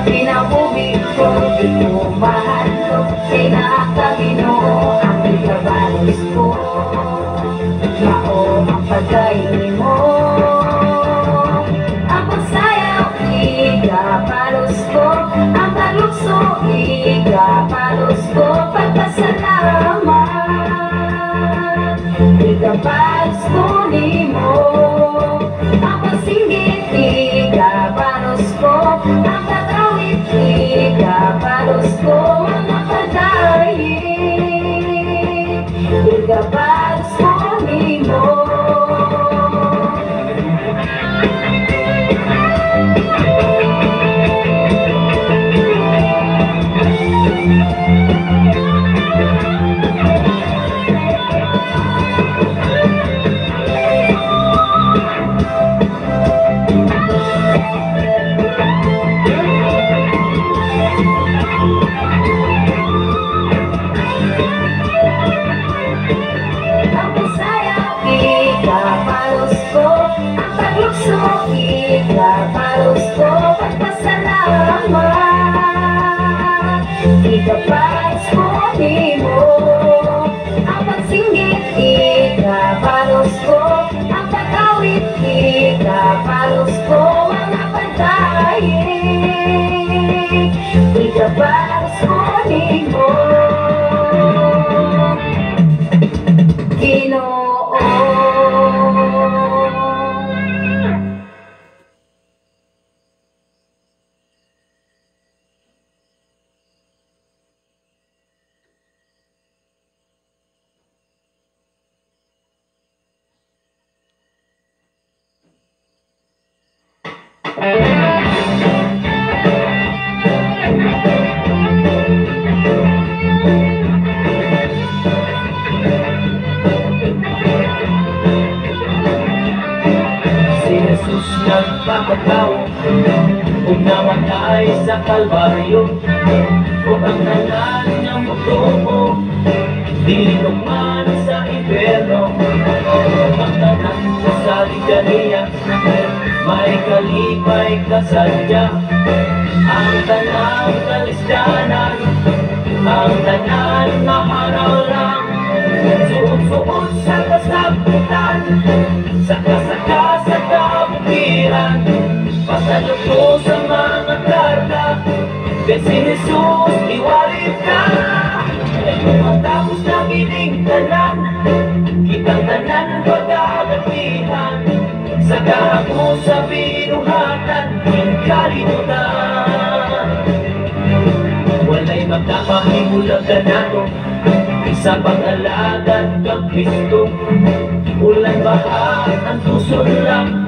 Kinabuhi ko, di ko mahadlok, kay naa ka Ginoo, ang ikabalos ko. Mao ang pagkain mo. Ang pagsayaw, igapalos ko. Ang paglukso, igapalos ko. Pagpasalamat, igapalos ko nimo. Ang pagsinggit, igapalos ko. Ang pag-awit, igapalos ko. Mga pagdayi, igapalos ko nimo. Ang pagsayaw, igapalos ko. Ang paglukso, igapalos ko. Pagpasalamat, igapalos ko nimo. Ang pagsinggit, igapalos ko. Ang pag-awit, igapalos ko. Mga pagdayi, igapalos ko nimo. Ginoo. Si Jesus nagpakatao ug namatay sa Kalbaryo, ug ang tanan niyang mutuo dili man sa impyerno. Ang tanan mosalig kaniya, may kalipay kasadya. Ang tanang kalisdanan, ang tanan maharaw lang. Suot-suot sa kasabutan, saka-saka sa kabukiran, pasalubong sa mga karga, kay si Jesus iwalit ka. Matapos na gining tanan, kitang tanan pagkagapihan, sa kahamo sa binuhatan, kalimutan. Walay magkapahimulag ka nato sa pag-alagad kang Kristo. Ulan baha ang tuson lang,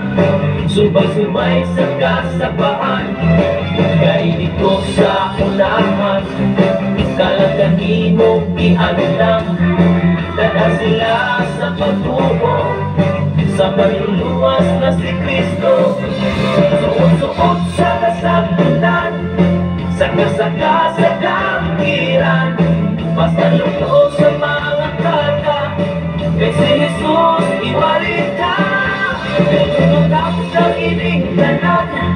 subay-subay sa kasabaan. Kay dito sa unahan, kalagani mong iandam. Dala sila sa pagtuo, sa panluluwas na si Kristo. Suot-suot sa kasabutan, saka-saka sa kabukiran, basta loob sa mga kata, kay si Jesus iwalit ka. Matapos ang ining tanan,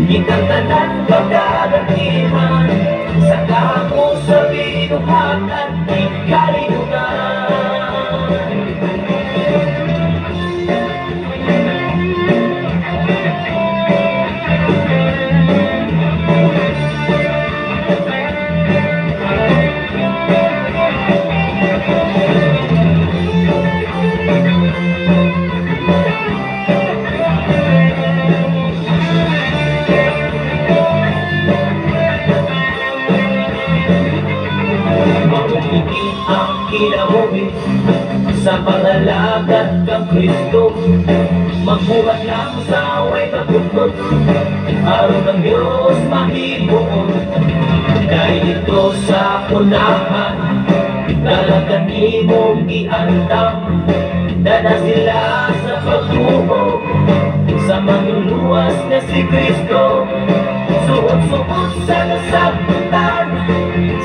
kitang tanan pagkagapihan, sa kahamo sa binuhatan, ikalimutan. Maugigi ang kinabuhi sa pangalagad kang Kristo. Magbuhat lang sa away pagbutot, aron ang Diyos mahimuon. Dahil ito sa unahan, talaga nimong giandam. Dala sila sa pagtuo, sa manluluwas na si Kristo. Suot-suot sa kasabutan,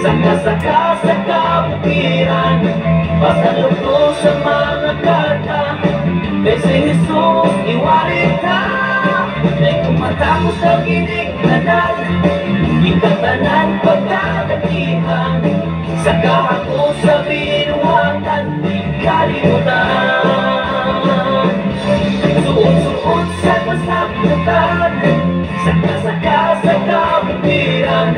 saka-saka sa kabukiran, pasalubong sa mga karga, kay si Jesus iwalit ka. Kay kung matapos ang ining tanan, Kitang tanan pagkagatihan sa kahapon sa binuhatan di kalimutan. Suot-suot sa kasakitan, saka-saka sa kabukiran,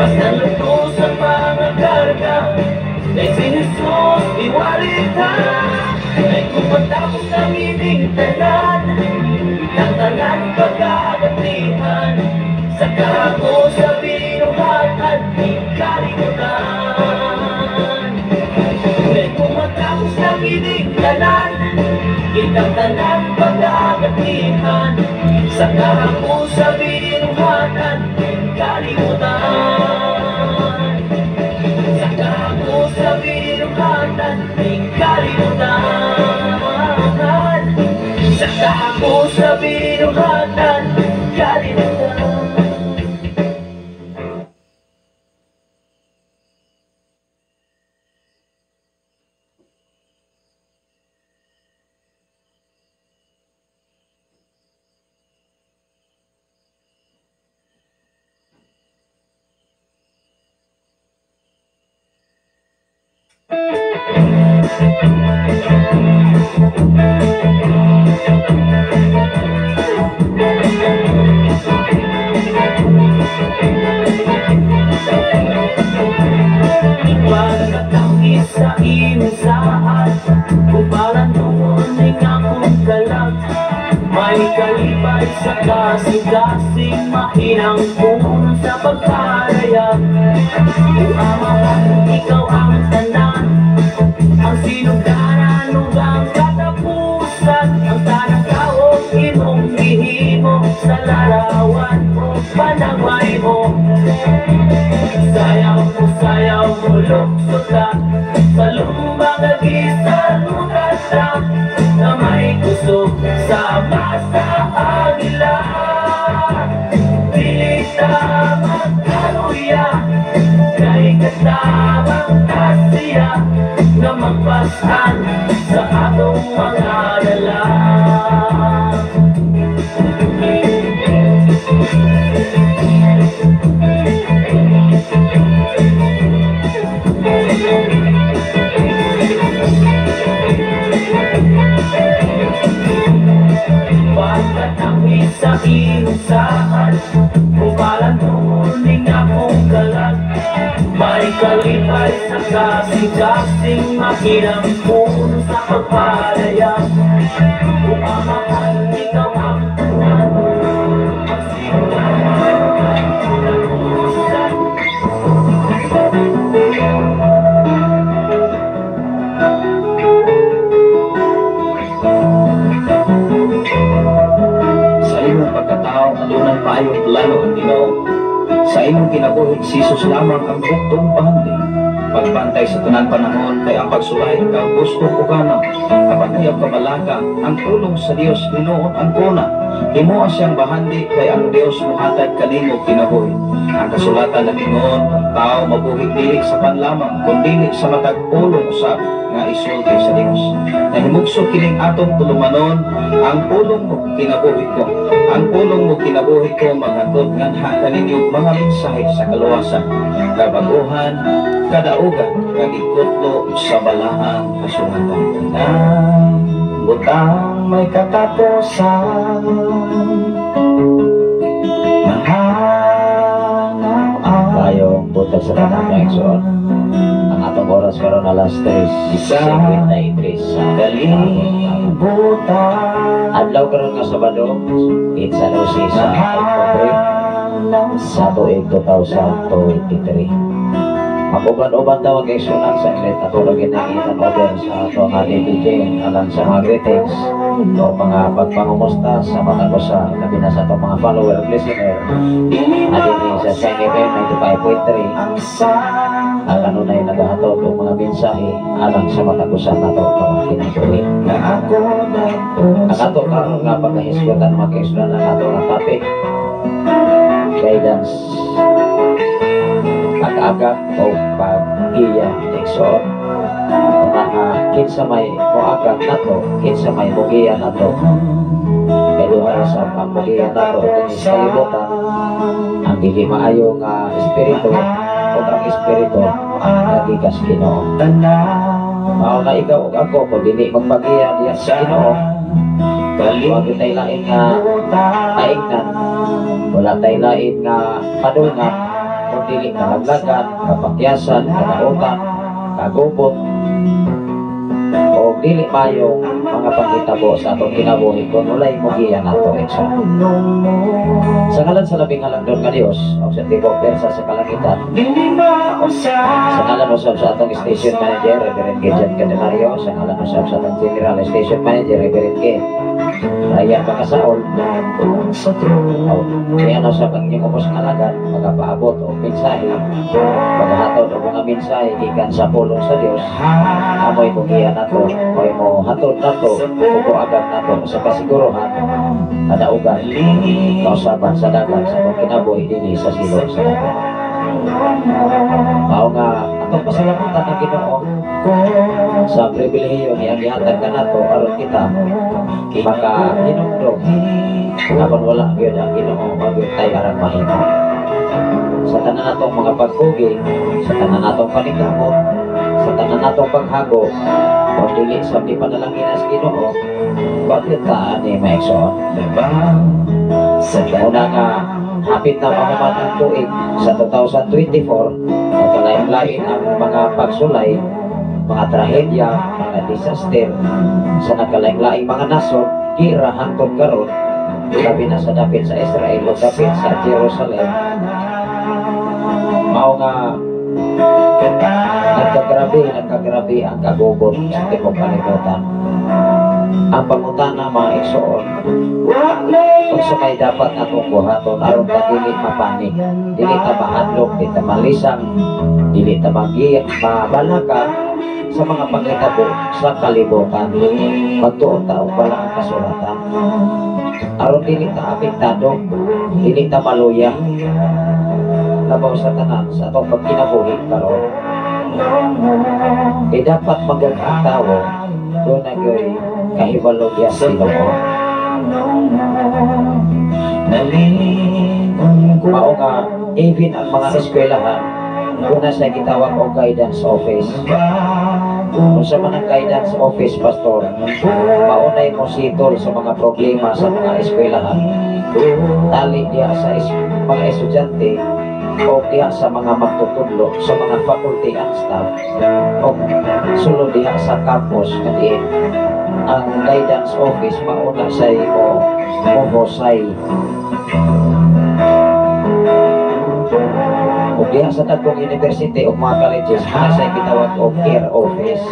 basta luto sa mga karga, kay si Jesus iwalita. Ay kung matapos ng ining tanan, kitang tanan pagkagatihan sa kahapon sa binuhatan di kalimutan. Kay kung matapos ng ining tanan, kitang tanan pagkagatihan sa kahapon sa binuhatan di kalimutan. Sa kahapon sa binuhatan di kalimutan. Sa kahapon sa binuhatan di kalimutan. Pagkakangis sa imong saad, kung parang noon ay akong kalat, may kalipay sa kasing-kasing mahinang puno sa pagparaya. O Ama, ikaw ang tanan, ang sinugdanan ug ang katapusan, ang tanang tawo imong gihimo sa larawan o panagway mo. Sayaw mo, sayaw mo, lukso ta, sa lumbang nagisalutan ta, na may kusog sama sa agila. Dili ta magkaluya, kay katabang kasiya, na magpasan sa atong mga dala. Pagkatangis sa imong saad, kumalan ning akong kalat, may kalipay sa kasing-kasing makinang puno sa pagpalaya. O Ama, ikaw ang tanan, ang sinugdanan ang katapusan. Sa imong pagkatao, adunay maayong plano ang Ginoo. Sa imong kinabuhi, si Jesus lamang ang buktong bahandi. Pagbantay sa tanan panahon kay ang pagsulay ikaw gusto o gana. Apan ayaw kabalaka, ang tulong sa Dios hinuon ang kuna. Himoa siyang bahandi kay ang Dios mohatag kanimo kinabuhi. Ang kasulatan nagingon, ang tao mabuhi dili sa panlamang kundi sa matag pulong usab nga isulti sa Dios. Nahimugso kining atong tulumanon, ang pulong mo kinabuhi ko. Ang pulong mo kinabuhi ko maghatod nganha kaninyo mga mensahe sa kaluwasan, kabaguhan, kadaugan, kag ikutlo sa balaang kasulatan. Ang butang may katapusan, mahanaw ang Tayong buntag sa tanang kaigsoon. Ang atong oras karon alas 3:53 sa kalibutan. Adlaw karon nga Sabado, it's 12 sa Oktubre Mahanaw sa tuig 2023. Mag-uban-uban daw ang kaigsunan sa init at tulog ginangitan over sa ato ang DJ alang sa mga greetings o mga pagpangumusta sa mga usa, labi na sa atong mga follower at listener. Adini sa Shine FM 95.3 ang sa ang kanunay nagahatod og mga mensahe alang sa matag usa nato nga kinabuhi. na ako Ang ato karon nga pagkahisgotan mga kaigsunan ang ato nga topic, guidance, pag-agak o pag-iya igsoon. Mga kinsa may moagak nato, kinsa may mogiya nato. Kay duha usab ang mugiya nato dinhi sa kalibutan, ang dili maayo nga espiritu o ang espiritu nga gikas Ginoo. Mao na ikaw ug ako, kung dili magpagiya diya sa Ginoo, wa gyud tay lain nga kaignan, wala tay lain nga padungan kung dili kalaglagan, kapakyasan, kadautan, kagubot o dili mayong mga panghitabo sa atong kinabuhi kung walay mogiya nato, igsoon. Sa ngalan sa Labing Halangdon nga Dios o sa tibok persa sa kalangitan, sa ngalan usab sa atong station manager, Reverend Gideon Candelario, sa ngalan usab sa atong general station manager, Reverend K. Raya Pakasaol, o kaya no sa inyong ubos nga alagad, magapaabot og mensahe, magahatod og mga mensahe gikan sa pulong sa Dios, amoy mogiya nato, moy mo hatod nato, ug agad nato sa kasiguruhan, kadaugan, kausaban sa dagan sa atong kinabuhi dinhi sa silong sa dagat. Mao nga atong pasalamatan ang Ginoo sa pribilehiyo nga iyang gihatag kanato aron kita makahinumdom. Apan wala gyud ang Ginoo, wa gyud tay arang mahimo. Sa tanan natong mga pagkugi, sa tanan natong paningkamot, sa tanan natong paghago, kung dili sa panalangin sa Ginoo, bakit ta ani, mga igsoon? Una nga hapit na mahuman ang tuig sa 2024, nagkalain-lain ang mga pagsulay, mga trahedya, mga disaster sa nagkalain-laing mga nasod, gira hangtod karon, labi na sa dapit sa Israel o dapit sa Jerusalem. Mao nga nagkagrabe ang kagubot sa tibuok kalibutan. Ang pangutana, mga igsoon, unsa may dapat natong buhaton aron ta dili mapanik, dili ta mahadlok, dili ta malisang, dili ta mabalaka sa mga panghitabo sa kalibutan? Magtuon ta og balaang kasulatan aron dili ta apektado, dili ta maluya, labaw sa tanan sa atong pagkinabuhi karon. Eh dapat magag ang tao duna gyoy kahibalo diya sa Ginoo. Mao nga even ang mga eskwelahan, duna sa gitawag og guidance office. Unsa man ang guidance office, pastor? Maunay mo sitol sa mga problema sa mga eskwelahan. Tali diya sa mga estudyante o diha sa mga magtutudlo, sa mga faculty and staff, o sulod diha sa campus nga diin ang guidance office mauna sa imo mohosay. O diha sa dagkong university o mga colleges, naa sa gitawag og care office.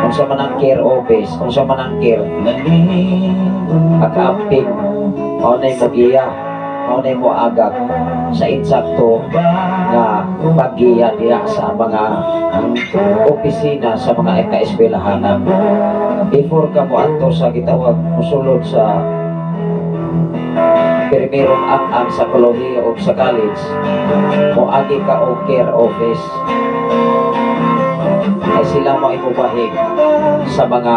Unsa man ang care office? Unsa man ang care? Pagkaamping, mao na mo giya, mao na mo agak sa insakto nga paggiya diha sa mga opisina sa mga kaeskwelahanan. Before ka mo adto sa gitawag musulod sa primerong ang sa kolehiyo o sa college, moagi ka og care office ay sila mo imubahig sa mga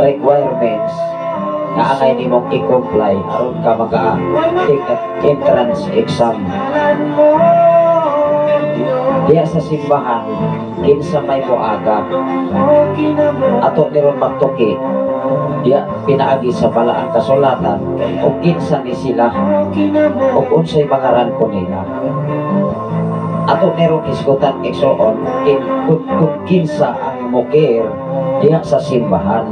requirements nga angay nimong i-comply aron ka maka take entrance exam. Diya sa simbahan, kinsa may moagak ato niron magtuki diya pinaagi sa balaang kasulatan o kinsa ni sila o unsay mga ranko nila. Ato niron hisgutan, igsoon, kung kinsa ang mo-care diha sa simbahan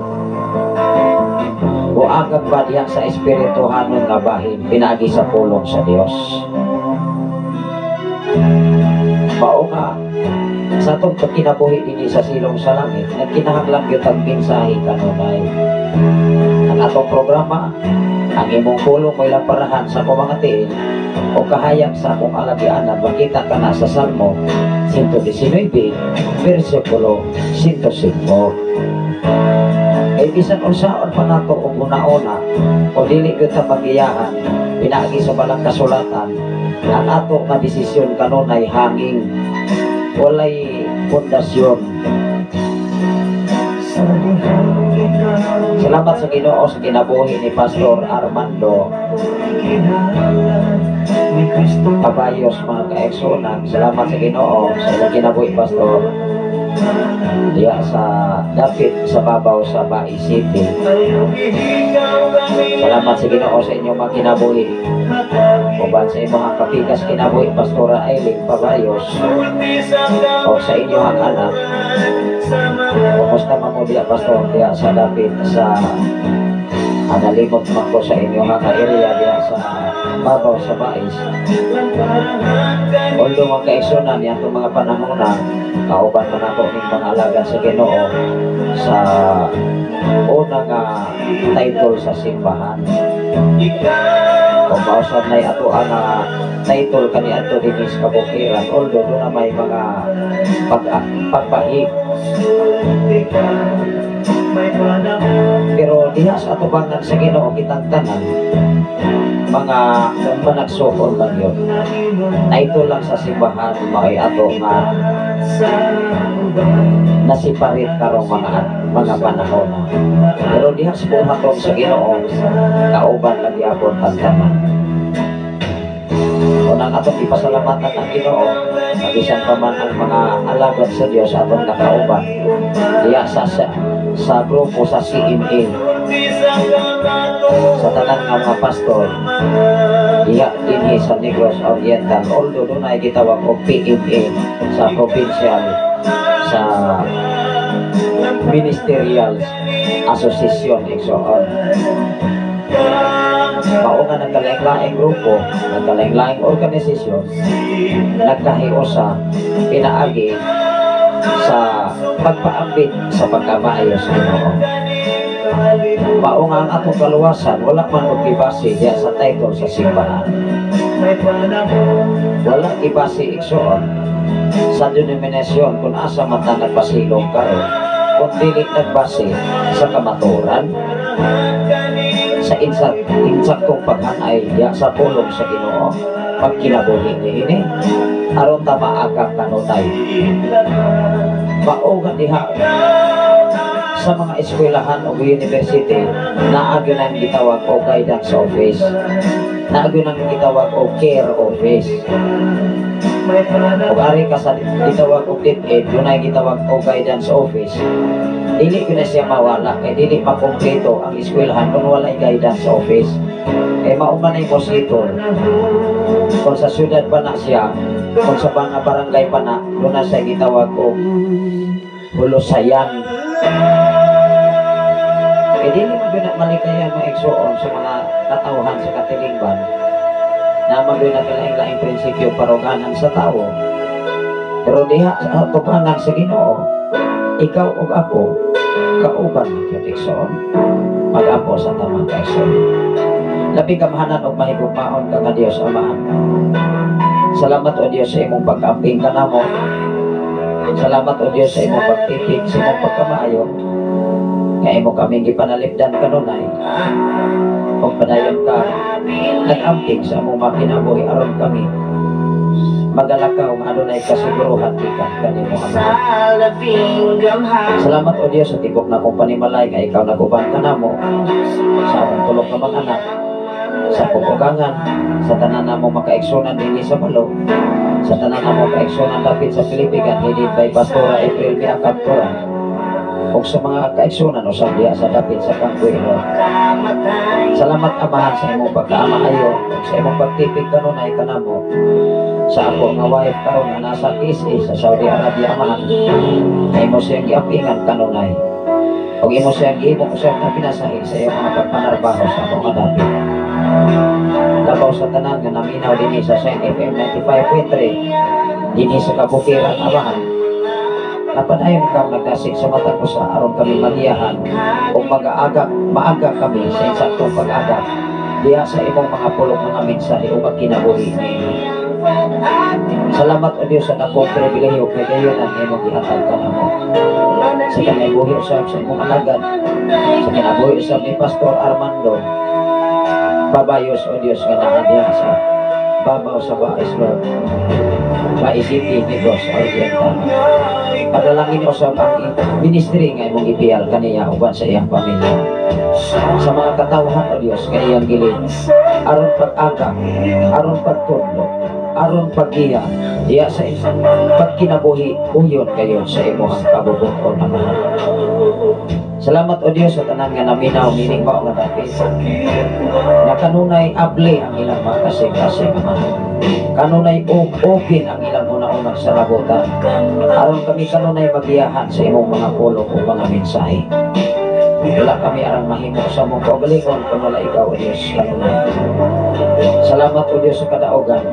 o agak ba diha sa espirituhanon nga bahin pinaagi sa pulong sa Dios. Mao nga sa atong pagkinabuhi dinhi sa silong sa langit, nagkinahanglan gyud tag mensahe kanunay. Ang atong programa, Ang Imong Pulong Mo'y Lamparahan sa akong mga tiil o kahayag sa akong alagianan, makita ka na sa Salmo 119 versikulo 105. Ay bisan unsaon pa nato og una-una o dili gyud ta pagiyahan pinaagi sa balang kasulatan, ang ato nga desisyon kanunay hanging, walay pundasyon. Salamat sa Ginoo sa kinabuhi ni Pastor Armando Pabayos, mga kaigsuonan. Salamat sa Ginoo sa ilang kinabuhi, Pastor, diya sa dapit sa babaw sa Bais City. Salamat sa Ginoo sa inyong mga kinabuhi. Uban sa imong kapikas kinabuhi, Pastora Aileen Pabayos, o sa inyong anak. Kumusta man mo diya, Pastor, diya sa dapit sa nalimot man ko sa inyong nga area diya sa babaw sa Bais. Although, mga kaigsuonan, yan itong mga panahon na kauban man ako ning mga alagad sa Ginoo sa unang title sa simbahan. Kung mausap na ato ang title kani ato dinhi sa kabukiran, although doon na may mga pagpahig. Pero diha sa atubangan sa Ginoo, kitang tanan mga managsukol lang yun. Title lang sa simbahan mao'y ato nga nasiparit karong mga panahon. Pero diha sa buhaton sa Ginoo, kauban lang gyapon tang tanan. Unang atong ipasalamatan ang Ginoo, bisan pa man ang mga alagad sa Dios atong nakauban diha sa grupo sa CMA, sa tanan nga mga pastor diha dinhi sa Negros Oriental, although dunay gitawag og PMA sa provincial, sa Ministerial Association, igsoon. Mao nga nagkalaing-laing grupo, nagkalaing-laing organisasyon, nagkahiusa pinaagi sa pagpaambit sa pagkamaayo sa Ginoo. Mao nga ang atong kaluwasan wala man og gibase diya sa title sa simbahan. Wala gibase, igsoon, sa denominasyon kung asa man ta nagpasilong karon, kung dili nagbase sa kamaturan, sa insaktong paghanay diya sa pulong sa Ginoo, pagkinabuhi niini aron ta maagak kanunay. Mao nga diha sa mga eskwelahan o university, naa gyud nang gitawag og guidance office, naa gyud nang gitawag og care office. Ug ari ka sa gitawag og DepEd, dunay gitawag og guidance office. Dili gyud na siya mawala kay dili makumpleto ang eskwelahan kung walay guidance office. Kay mao man ay mosito. Kung sa syudad pa na siya, kung sa mga barangay pa na, doon na siya gitawag og hulusayan. Eh dili man gyud na malikayan, mga igsoon, sa mga katawhan sa katilingban na magyud na kalaing-laing prinsipyo paruganan sa tao. Pero diha sa atubangan sa Ginoo, ikaw ug ako kauban gyud, igsoon. Mag-ampo sa tamang kaigsoon. Labing gamhanan ug mahigugmaon ka nga Dios Amahan. Salamat, o Dios, sa imong pag-amping kanamo. Salamat, o Dios, sa imong pagtipig, sa imong pagkamaayo. Nga imo kami gipanalipdan kanunay. Ug padayon ka nag-amping sa among mga kinabuhi aron kami magalakaw nga adunay kasiguruhan gikan kanimo, Ama. Salamat, o Dios, sa tibok na kong panimalay nga ikaw naguban kanamo sa among tulok ka mga anak, sa akong ugangan, sa tanan namo makaigsunan dinhi sa Balo, sa tanan namo kaigsunan dapit sa Pilipigan headed by Pastora April Miakap Tora, ug sa mga kaigsunan usab diha sa dapit sa Kanggoy Lord. Salamat, Amahan, sa imong pagkaamaayo ug sa imong pagtipig kanunay kanamo, sa ako nga wife karon nga nasa KSA sa Saudi Arabia, Amahan, na imo siyang giampingan kanunay ug imo siyang gihimo usab nga pinasahi sa iyong mga pagpanarbaho sa ako nga dapit. Labaw sa tanan nga naminaw dinhi sa Shine FM 95.3 dinhi sa kabukiran, Amahan, napadayon kang nagdasig sa matag usa aron kami magiyahan ug mag-aagak maaga kami sa insaktong pag-agak diha sa imong mga pulong, mga mensahe ug kinabuhi ninyo. Salamat, o Dios, sa dakong pribilehiyo kay gayon ang imong gihatag kanamo. Sa kinabuhi usab sa imong alagad, sa kinabuhi usab ni Pastor Armando Babayos, o Dios, nga naa diha sa babaw sa Bais, Lord. Bais City, Negros Oriental. Padalangin usab ang ministry nga imong ipiyal kaniya uban sa iyang pamilya. Sa mga katawhan, O Dios, nga iyang gi-lead aron pag-aga, aron pagtudlo, aron paggiya diya sa imong pagkinabuhi uyon kayo sa imong kabubuton, Amahan. Salamat, O Dios, sa tanan nga naminaw nining mao nga dapit. Nga kanunay abli ang ilang mga kasing-kasing, Amahan. Kanunay open ang ilang una-unang sarabutan. Aron kami kanunay magiyahan sa imong mga pulong o mga mensahe. Wala kami arang mahimo sa among kaugalingon kung wala ikaw, O Diyos, kanunay. Salamat, O Diyos, sa kadaugan.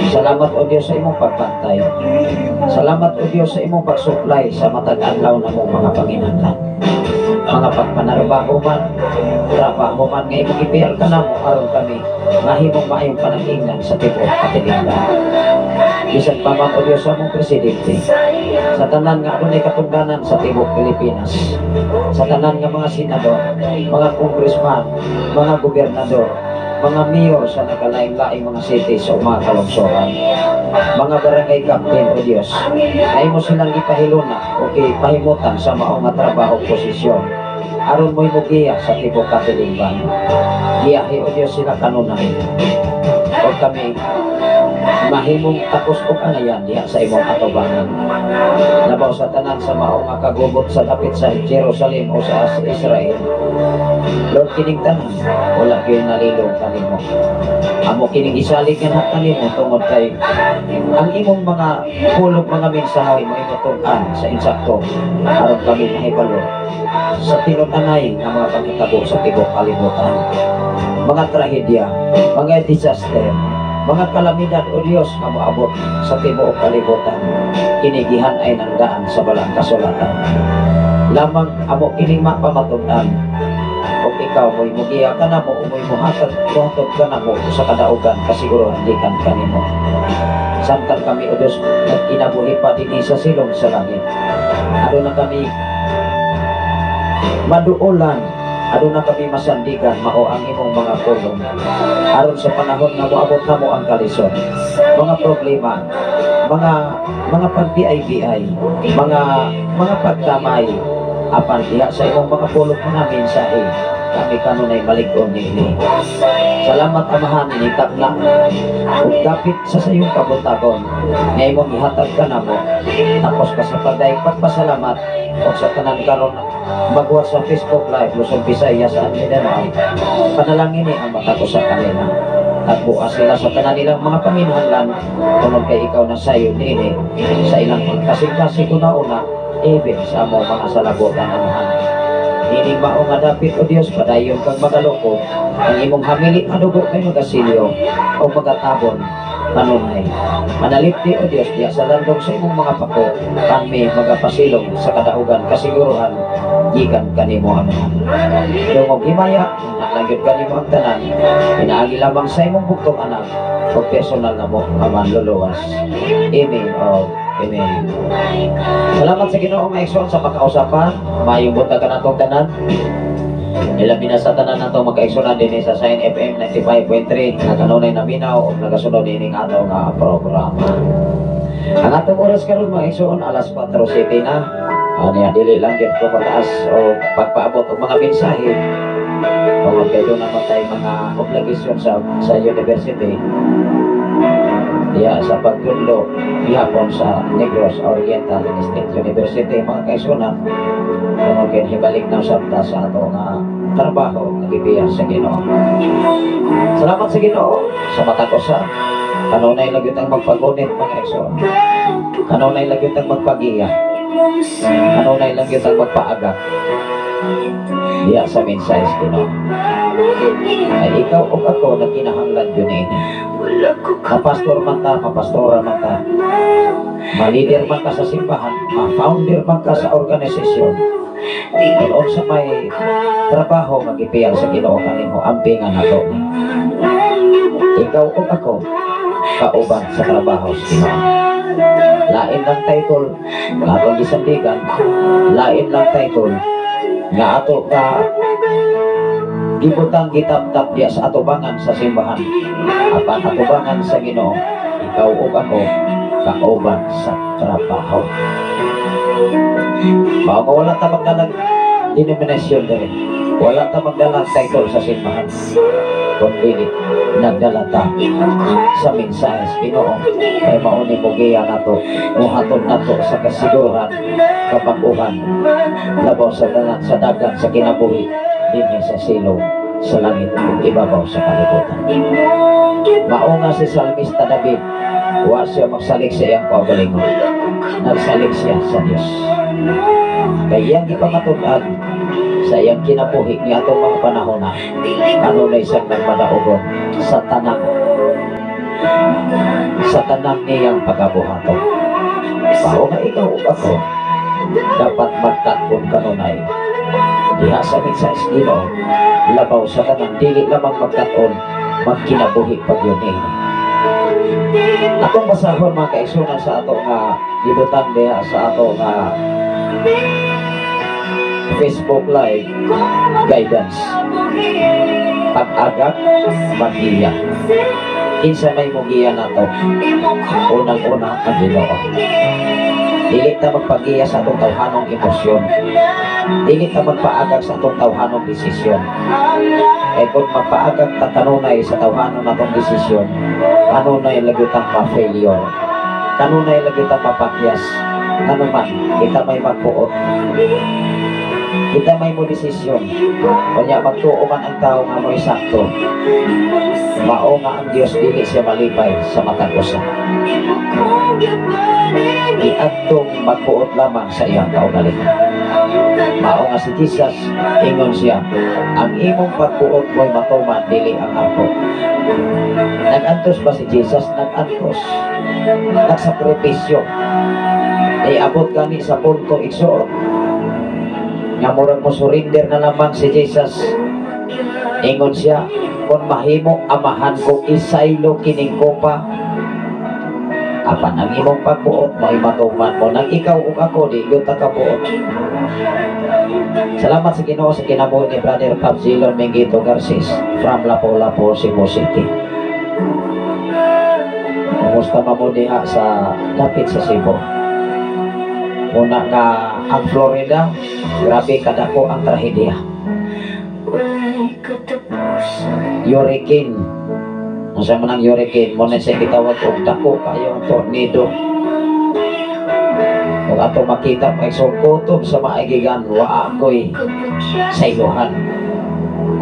Salamat, O Diyos, sa imong pagbantay. Salamat, O Diyos, sa imong pagsuplay sa matag adlaw namong mga panginahanglan. Mga pagpanarbaho man, trabaho man nga imong ipiyal kanamo aron kami mahimong maayong panag-ingnan sa tibuok katilingban. Bisan pa man, O Diyos, sa among presidente, sa tanan nga adunay katungdanan sa tibuok Pilipinas, sa tanan nga mga senador, mga congressman, mga gobernador, mga mayor sa nagkalaing-laing mga cities o mga kalungsoran, mga barangay captain, O Diyos, ay mo silang ipahiluna o ipahimutan sa mao nga trabaho, posisyon, aron mo'y mugiya sa tibuok katilingban. Giyahi, O Diyos, sila kanunay. O kami mahimong takos og angayan diha sa imong atubangan. Labaw sa tanan sa mao nga kagubot sa dapit sa Jerusalem o sa Israel. Lord, kining tanan wala gyud nalilong kanimo. Amo kining isalig nga kanimo tungod kay ang imong mga pulong, mga mensahe mo imong sa insakto aron kami mahibalo sa tinud-anay nga mga panghitabo sa tibuok kalibutan. Mga trahedya, mga disaster, mga kalamidad, O Dios, nga moabot sa tibuok kalibutan. Kini gihan-ay ng daan sa balang kasulatan. Lamang amo kining mapamatud-an ug ikaw mo'y mugiya kanamo o mo'y muhatag muhatod kanamo sa kadaugan kasiguruhan gikan kanimo. Samtang kami, O Dios, nagkinabuhi pa dinhi sa silong sa langit, aduna kami maduolan, aduna kami masandigan, mao ang imong mga pulong aron sa panahon nga moabot namo ang kalisod, mga problema, mga pagbiay-biay, mga pagkamay, apan diha sa imong mga pulong, mga mensahe, kami kanunay malig-on niini. Salamat, Amahan, initapna ug dapit sa sayong kabuntagon nga imong gihatag kanamo. Tapos ka sa pagday pagpasalamat ug sa tanan karon magwa sa Facebook Live Luzon, Visayas at Mindanao. Panalangin ni ang matag usa kanila at bukas sila sa tanan nilang mga panginahanglan tungod kay ikaw na sayo niini sa ilang kasing-kasing una-una, even sa among mga salabutan, Amahan. Ining mao nga dapit, O Dios, padayon kang magaloko ang imong hamili nga dugo kay magasilyo o magatabon kanunay. Manalipti, O Dios, diya sa landong sa imong mga pako kami magapasilong sa kadaugan kasiguruhan gikan kanimo, Amahan. Dungog himaya nalangyod kanimo ang tanan pinaagi lamang sa imong bugtong anak o personal na mo nga manluluwas. Amen o amen. Salamat sa Ginoo, mga igsoon, sa makausapan. Maayong buntag kanatong tanan. Ilabi na sa tanan natong makaigsunan dinhi sa Sign FM 95.3 nga kanunay naminaw ug nagasunod nining ato nga programa. Ang atong oras karon, mga igsoon, alas 4:07 na. Niya dili lang gyud ko mataas o pagpaabot og mga mensahe. Tungod kay duna man tay mga obligasyon sa university. Diya sa pagtudlo gihapon sa Negros Oriental State University, mga kaigsunan, tungod kay hibalik na sabta sa ato nga trabaho nga gibiyan sa Ginoo. Salamat sa Ginoo sa matag usa. Kanunay lang gyud ang magpagunit, mga igsoon. Kanunay lang gyud ang magpagiya. Kanunay lang gyud ang magpaaga. Diya sa mensahe sa Ginoo. Ay ikaw o ako nagkinahanglan yun ini. Mapastor man ta, mapastora man ta, ma-leader man ka sa simbahan, ma-founder man ka sa organisasyon. Kung unsa may trabaho magipiyal sa Ginoo kanimo, ampingan nato ni. Ikaw o ako kauban sa trabaho sa Ginoo. Lain lang title nga atong gisandigan, lain lang title nga ato nga gibutang, gitap-tap diya sa atubangan sa simbahan. Apan atubangan sa Ginoo, ikaw ug ako kauban sa trabaho. Mao nga wala ta magdalag denominasyon diri. Wala ta magdalag title sa simbahan. Kung dili, nagdala ta sa mensahe sa Ginoo kay mao ni mogiya nato, mohatod nato sa kasiguran, kapag-uhan, labaw sa tanan sa dagan sa kinabuhi dinhi sa silong sa langit ug ibabaw sa kalibutan. Mao nga si Salmista David, wa siya magsalig sa iyang kaugalingon. Nagsalig siya sa Dios. Kay iyang gipamatud-an sa iyang kinabuhi ni atong mga panahon na kanunay siyang nagmadaugon sa tanang niyang pagabuhaton. Mao nga ikaw ug ako dapat magkat-on kanunay diha sa mensahe sa Ginoo. Labaw sa tanan, dili lamang magkat-on, magkinabuhi pag yun eh. Atong basahon, mga kaigsunan, sa ato nga gibutang diha sa ato nga Facebook Live guidance. Pag-agak, magiya. Kinsa may mugiya nato? Unang-una, ang Ginoo. Dili ta magpagiya sa atong tawhanong emosyon. Dili ta magpaagak sa atong tawhanong desisyon. Kay kung magpaagak ta kanunay sa tawhanon natong desisyon, kanunay lagi tang ma-failure. Kanunay lagi tang mapakyas. Ano man, kita may magpuot. Kita may mo desisyon. Kanya magtuo man ang tao nga mo'y sakto. Mao nga ang Dios, dili siya malipay sa matag usa. Iadtong magpuot lamang sa iyang kaugalingon. Mao nga si Jesus, ingon siya, "Ang imong pagpuot mo'y matuman, dili ang ako." Nag-antos ba si Jesus? Nag-antos. Nagsakripisyo. Ay abot gani sa punto, igsuon, nga murag mo surrender na lamang si Jesus. Ingon siya, "Kung mahimo, Amahan ko, isaylo kining kopa. Apan ang imong pagbuot mo'y matuman mo." Nang ikaw ug ako, di gyud ta kabuot. Salamat sa Ginoo sa kinabuhi ni Brother Pabzilon Mengito Garces from Lapu-Lapu, Cebu City. Kumusta man mo diha sa dapit sa Cebu? Una nga ang Florida, grabe kadako ang trahedya. Hurricane. Unsa man ang hurricane? Mo na siya gitawag og dako kayo ang tornado. Kung ato makita may kutob sa maagigan, wa ako'y saylohan.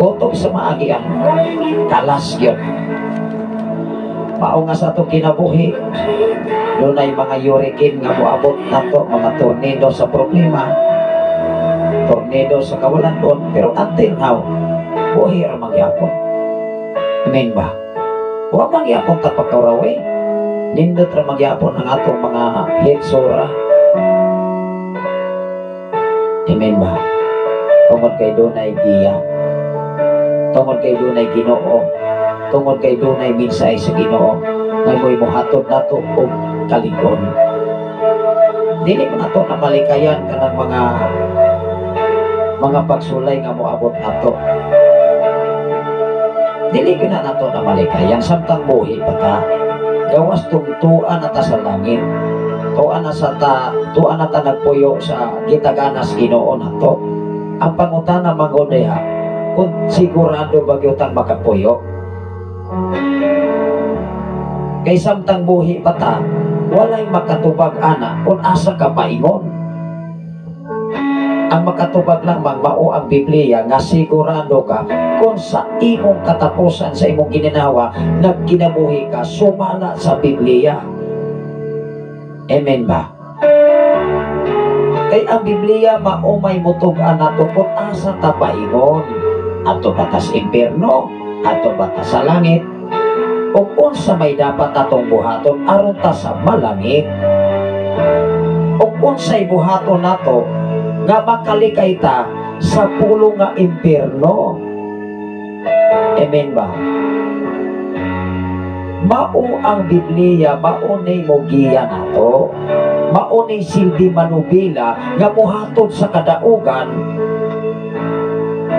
Kutob sa maagigan, kalas yun. Mao nga sa atong kinabuhi, dunay mga hurricane nga moabot nato, mga tornado sa problema, tornado sa kawalan doon, pero until now, buhi ra magyapon. Amen ba? Wa magyapon ta pagkawrawi. Nindot ra magyapon ang atong mga hitsura. Amen ba? Tungod kay dunay giya. Tungod kay dunay Ginoo. Tungod kay dunay mensahe sa Ginoo. Ngay mo'y mohatod nato og kalig-on. Dili man nato na malikayan kanang mga pagsulay nga moabot nato. Dili gyud na nato na malikayan samtang buhi pa ta. Gawas tung tuan na ta sa langit. Tuan na sa ta, tuan na ta nagpuyo sa gitaganas Ginoo nato. Ang pangutana man diha, kung sigurado ba gyud tang makapuyo? Kay samtang buhi pa ta, walay makatubag ana kung asa ka paingon. Ang makatubag lamang mao ang Biblia nga sigurado ka kung sa imong katapusan sa imong gininawa nagkinabuhi ka sumala sa Biblia. Amen ba? Kay ang Biblia mao may mutug-an nato kung asa ta paingon. Adto ba tas impierno? Adto ba ta sa langit? O unsa may dapat natong buhaton aron ta sa malangit? O unsay buhaton nato nga makalikay ta sa pulo nga impierno? Amen ba? Mao ang Biblia, mao ni mogiya nato. Mao ni silbi manubila nga mohatod sa kadaugan,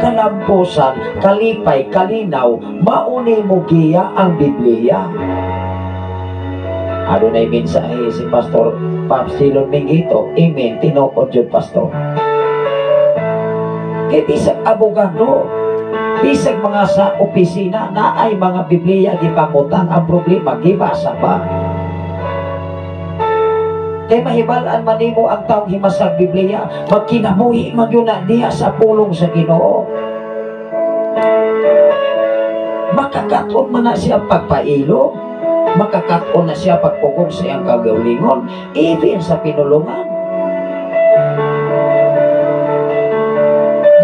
kalampusan, kalipay, kalinaw, mao ni mogiya ang Biblia. Adunay mensahe si Pastor Papsilon Mingito, amen, tinuod jud, Pastor. Kay bisag abogado, bisag mga sa opisina, naay mga Biblia gipamutang, ang problema gibasa ba? Kay mahibal-an man nimo ang taong himasag Biblia, magkinabuhi man yun na diha sa pulong sa Ginoo. Makakaton man na siya pagpailo, makakaton na siya pagpugong sa iyang kagalingon, even sa pinulungan.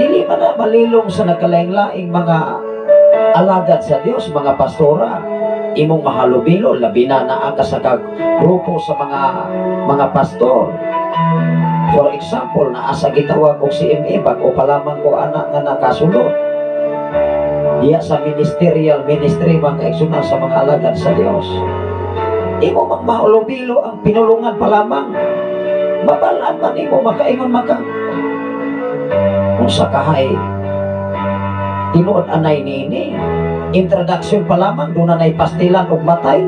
Dili man na malilong sa nagkalaing-laing mga alagad sa Dios, mga pastora, imong mahalubilo, labi na naa ka sa grupo sa mga pastor. For example, naa sa gitawag og CMA, bag-o pa lamang ko anak nga nakasulod. Diya sa ministerial ministry, mga kaigsunan, sa mga alagad sa Dios. Imo mang mahalubilo ang pinulungan pa lamang. Mabalaan man imo, makaingon maka. Kung sa kahay, tinuod anay nini. Introduction pa lamang, doon na pastilan og matay.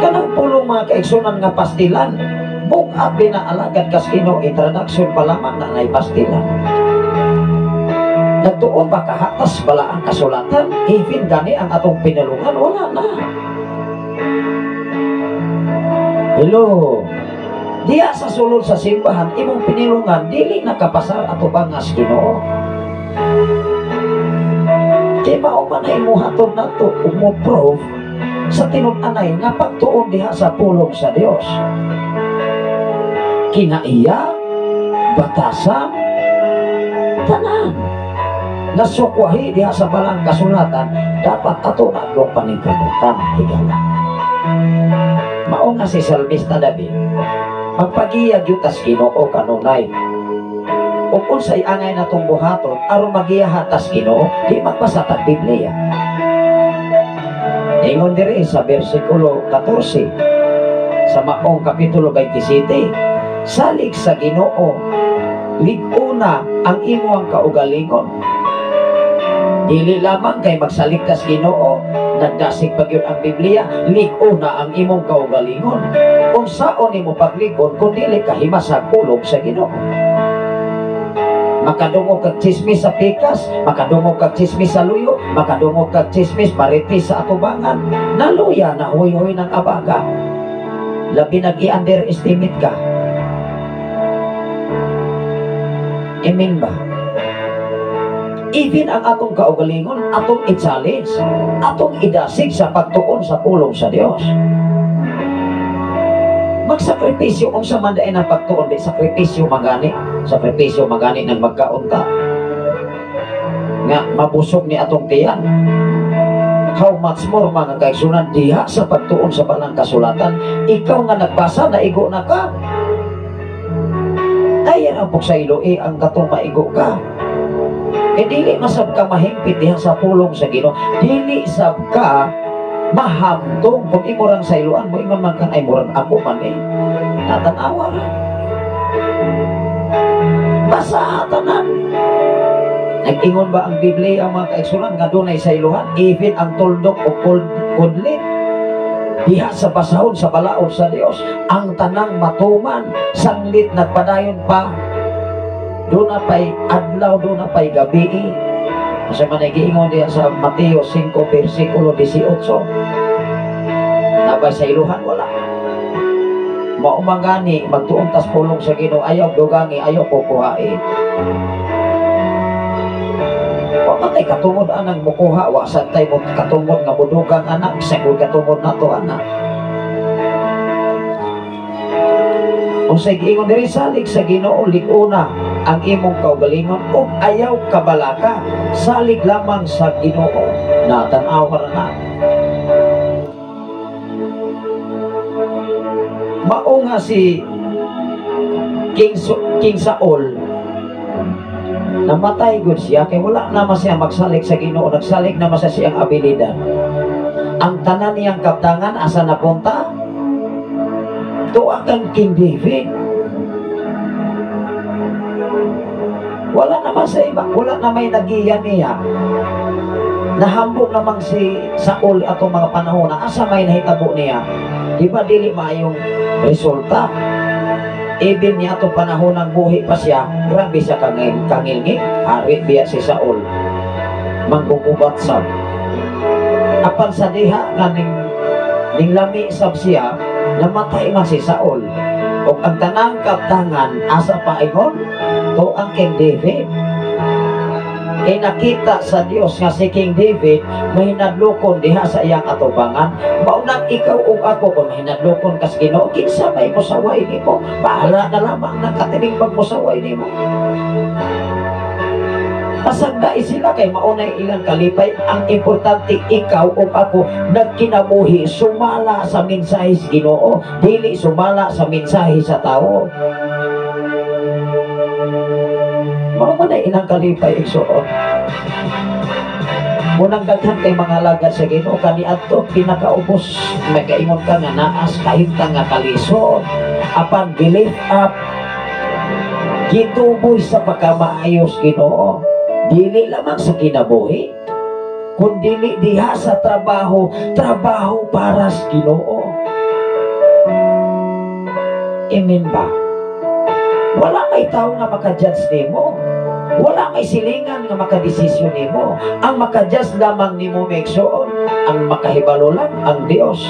Kanang pulong mga kaigsunan nga pastilan, book up na alagad kas Ginoo, introduction pa lamang na nay pastilan. Nagtuon ba kahatas bala ang kasulatan? Even gani ang atong pinulungan, wala na. Hello. Diya sa sulod sa simbahan, imong pinulungan, dili nakapasar ato bangas Ginoo. Kay mao man ay muhaton nato ug mo-prove sa tinud-anay nga pagtuon diha sa pulong sa Dios. Kinaiya, batasan, tanan nasukwahi diha sa balang kasulatan, dapat ato na ang paningkamutan higala. Mao nga si Salmista David, magpagiyag yutas Ginoo kanunay. Ug unsay angay natong buhaton aron magiyahan tas Ginoo, di magbasa tag Biblia. Ingon diri sa bersikulo 14 sa maong kapitulo 27, salig sa Ginoo, lig-una ang imong kaugalingon. Dili lamang kay magsalig kas Ginoo, nagdasig pa gyud ang Biblia, lig-una ang imong kaugalingon. Unsaon nimo paglig-on kun dili ka himasag pulong sa Ginoo? Makadungog kag chismis sa pikas, makadungog kag chismis sa luyo, makadungog kag chismis marites sa atubangan. Naluya na huy-huy ng abaga. Labi nag-i-underestimate ka. Amen ba? Even ang atong kaugalingon, atong i-challenge, atong idasig sa pagtuon sa pulong sa Dios. Magsakripisyo unsa man daay ang pagtuon, di sakripisyo magani, sakripisyo magani nang magkaon ka nga mabusog ni atong tiyan. How much more mga kaigsunan diha sa pagtuon sa balang kasulatan, ikaw nga nagbasa naigo na ka. Ay ang sa ilo ang katong maigo ka. E dili masab ka mahimpit diha sa pulong sa Ginoo, dili sab ka mahamtong kung imurang sa iluan mo, ingon man kang ay murang ako man eh. Natanawa ra. Basa tanan. Nag-ingon ba ang Biblia ang mga kaigsunan nga dunay sa iluhan, even ang tuldok o kudlit diha sa basahon sa balaod sa Dios, ang tanang matuman sanglit nagpadayon pa, doon na pa'y adlaw, doon na pa'y gabi. Kasi man ay giingon diha sa Mateo 5 versikulo 18. Nabay sa iluhan wala. Mao man gani magtuon tas pulong sa Ginoo, ayaw dugangi, ayaw kukuhae. Wa man tay katungod anang mukuha, wa sad tay mo katungod nga mudugang anak, bisag katungod nato anak. Unsay giingon diri, salig sa Ginoo lig-una ang imong kaugalingon ug ayaw kabalaka, salig lamang sa Ginoo. Natanaw ra na. Mao nga si King Saul namatay gud siya kay wala naman siya magsalig sa Ginoo, nagsalig naman sa siyang abilidad. Ang tanan niyang kaptangan asa napunta? Tuwa kang King David. Wala naman sa iba, wala na may nagiya niya. Nahambog namang si Saul atong mga panahon na asa may nahitabo niya. Di ba dili maayong resulta? Even niya atong panahon ng buhi pa siya, grabe siya kangilngig. Hari biya si Saul. Manggugubat sab. Apan sa diha nga ning lami sab siya, namatay man si Saul. Ug ang tanang kaptangan asa paingon to ang King David. Kay nakita sa Dios nga si King David mahinadlokon diha sa iyang atubangan. Maunang ikaw ug ako kung mahinadlokon kas Ginoo, kinsa may mosaway nimo? Bahala na lamang nang katining magmosaway nimo. Pasagdai sila kay maunay ilang kalipay. Ang importante ikaw ug ako nagkinabuhi sumala sa mensahe sa Ginoo, dili sumala sa mensahe sa tao. Mao man ay ilang kalipay igsuon. Munang daghan kay mga alagad sa Ginoo kaniadto pinakaubos makaingon ka nga naas kahimtang nga kalisod apan believe up gituboy sa pagkamaayos Ginoo. Dili lamang sa kinabuhi, kun dili diha sa trabaho, trabaho para sa Ginoo. Amen ba? Wala may tao nga maka-judge nimo. Wala may silingan nga makadesisyon nimo. Ang maka-judge lamang nimo meksoon, ang makahibalo lang ang Dios.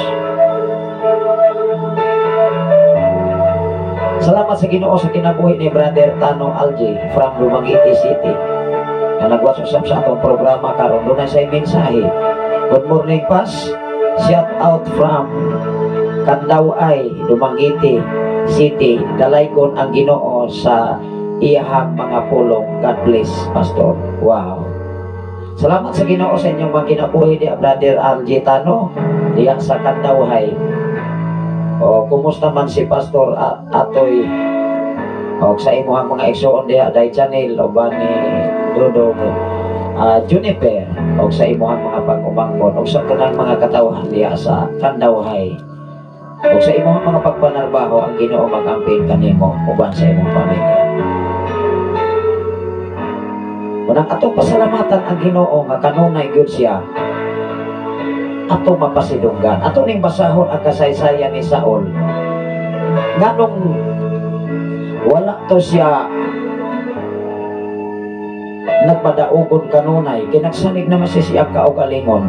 Salamat sa Ginoo sa kinabuhi ni Brother Tano Algie from Dumaguete City. Nga nagwasok sa atong programa karon, dunay say mensahe. Good morning, Pas. Shout out from Kandaway, Dumaguete City. Dalaykon ang Ginoo sa iyahang mga pulong. God bless, Pastor. Wow. Salamat sa Ginoo sa inyong mga kinabuhi ni Brother Algie Tano diha sa Kandaway. O kumusta man si Pastor Atoy o sa imong mga igsoon diha Day Channel o ba ni Dodong Juniper o sa imong mga pag-umangkon o sa tanang mga katawhan diha sa Kandawhay. O sa imong mga pagpanarbaho ang Ginoo mag-amping kanimo uban sa imong pamilya. Unang atong pasalamatan ang Ginoo nga kanunay gyud siya atong mapasidunggan. Ato ning basahon ang kasaysayan ni Saul. Nganong wala to siya nagpadaugon kanunay, kinagsalig naman si siyang kaugalingon.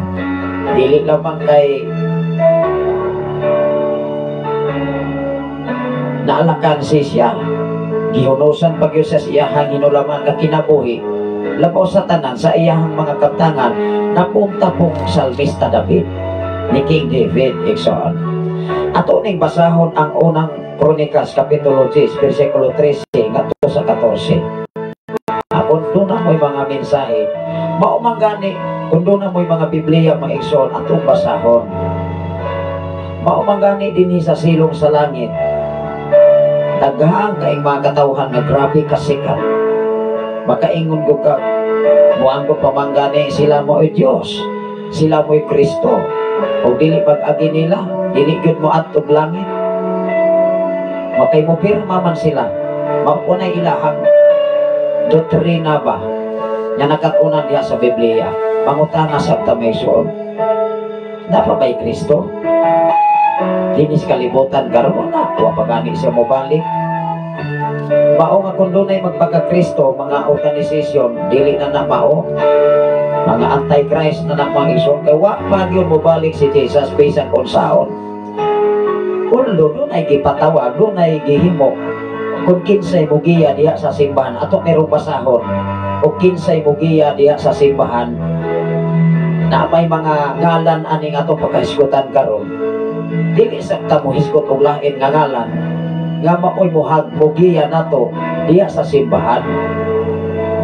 Dili lamang kay naalakan si siya, gihunusan pag yun sa siyahang hinulaman nga kinabuhi, labaw sa tanan sa iyahang mga kaptangan, napunta pong salmista David, ni King David, igsoon. Ato ning basahon ang unang Kronikas, Kapitulo 10, versikulo 13, ngadto sa 14. Kung doon na mo'y mga mensahe, mao man gani, kung doon na mo'y mga Biblia, mga igsoon, atong basahon. Mao man gani dinhi sa silong sa langit, daghang kaing mga katawhan nga grabe kasikat. Makaingon ko ka, muanggo pamanggani sila mo'y Diyos, sila mo'y Kristo. O dili pag-agi nila, dili gyud mo adtog langit. Makay mo pirma man sila, mao nay ilahang doktrina ba nga nakatunan diha sa Biblia. Pangutana sa tameson, napa ba'y Kristo? Dinis kalibutan karon na, wa pa gani siya mobalik. Mao nga kung dunay magpagka-Kristo, mga organisasyon, dili na na mao. Mga anti-Christ na na mga igsoon, kay wa pa gyud mobalik si Jesus bisan unsaon. Ulo dunay gipatawag, dunay gihimo. Kung kinsay mugiya diha sa simbahan, ato merong basahon, o kinsay mugiya diha sa simbahan, na may mga ngalan aning atong pagkahisgutan karon. Dili sa ta mohisgot og lain nga ngalan, nga maoy muhag mugiya nato diha sa simbahan.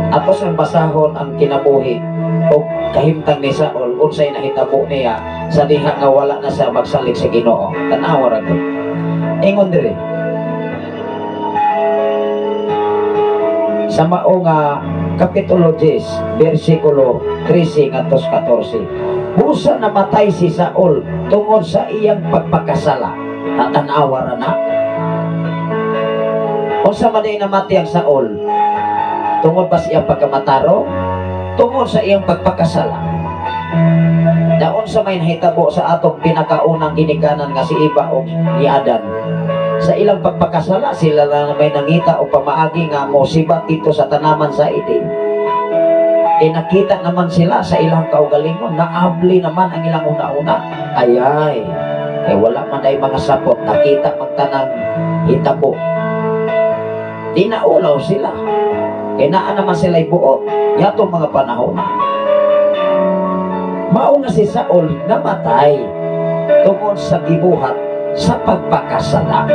Ato sang basahon ang kinabuhi o kahimtang ni Saul, unsay nahitabo niya sa diha nga wala na siya magsalig sa Ginoo. Tan-awa ra gud. Ingon diri sa mao nga Kapitulo 10, versikulo 13 ngadto 14. Busa namatay si Saul tungod sa iyang pagpakasala. Tan-awa ra na. Unsa man ay namatay ang Saul? Tungod ba sa iyang pagkamataro? Tungod sa iyang pagpakasala. Daon sa may nahitabo sa atong pinakaunang ginikanan nga si Eva o ni Adan. Sa ilang pagpakasala, sila na may nangita o pamaagi nga mosibat dito sa tanaman sa Eden. E nakita naman sila sa ilang kaugalingon, naabli naman ang ilang una-una. Ayay, kay wala man ay mga sapot, nakita magtanang hitabo. Di naulaw sila. Kay naa naman sila buo yatong mga panahon na. Mao nga si Saul namatay tungod sa gibuhat sa pagpakasala.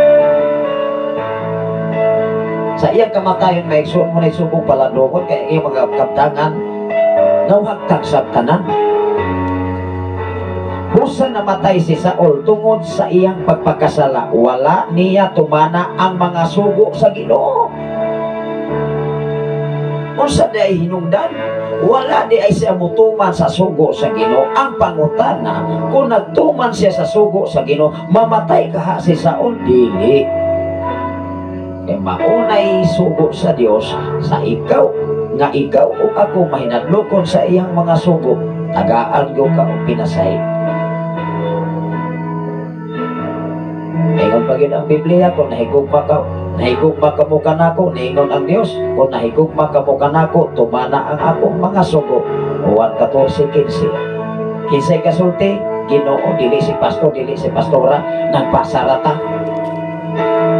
Sa iyang kamatayon, may igsoon mo na isubong paladungon kay iyang mga kaptangan nawagtag sa tanan. Busa namatay si Saul tungod sa iyang pagpakasala, wala niya tumana ang mga sugo sa Ginoo. Unsa di ay hinungdan? Wala di ay siya mutuman sa sugo sa Ginoo. Ang pangutana, kung nagtuman siya sa sugo sa Ginoo, mamatay kaha si Saul? Dili. Kay maunay sugo sa Dios sa ikaw nga ikaw o ako mahinadlokon sa iyang mga sugo, tagaan gyud ka og pinasay. Ingon pa gyud ang Biblia, kung nahigugma ka, nahigugma ka mo kanako, niingon ang Dios, kung nahigugma ka mo kanako, tumana ang akong mga sugo. Juan 14:15. Kinsay kasulti? Ginoo, dili si pastor, dili si pastora, nagpasarata.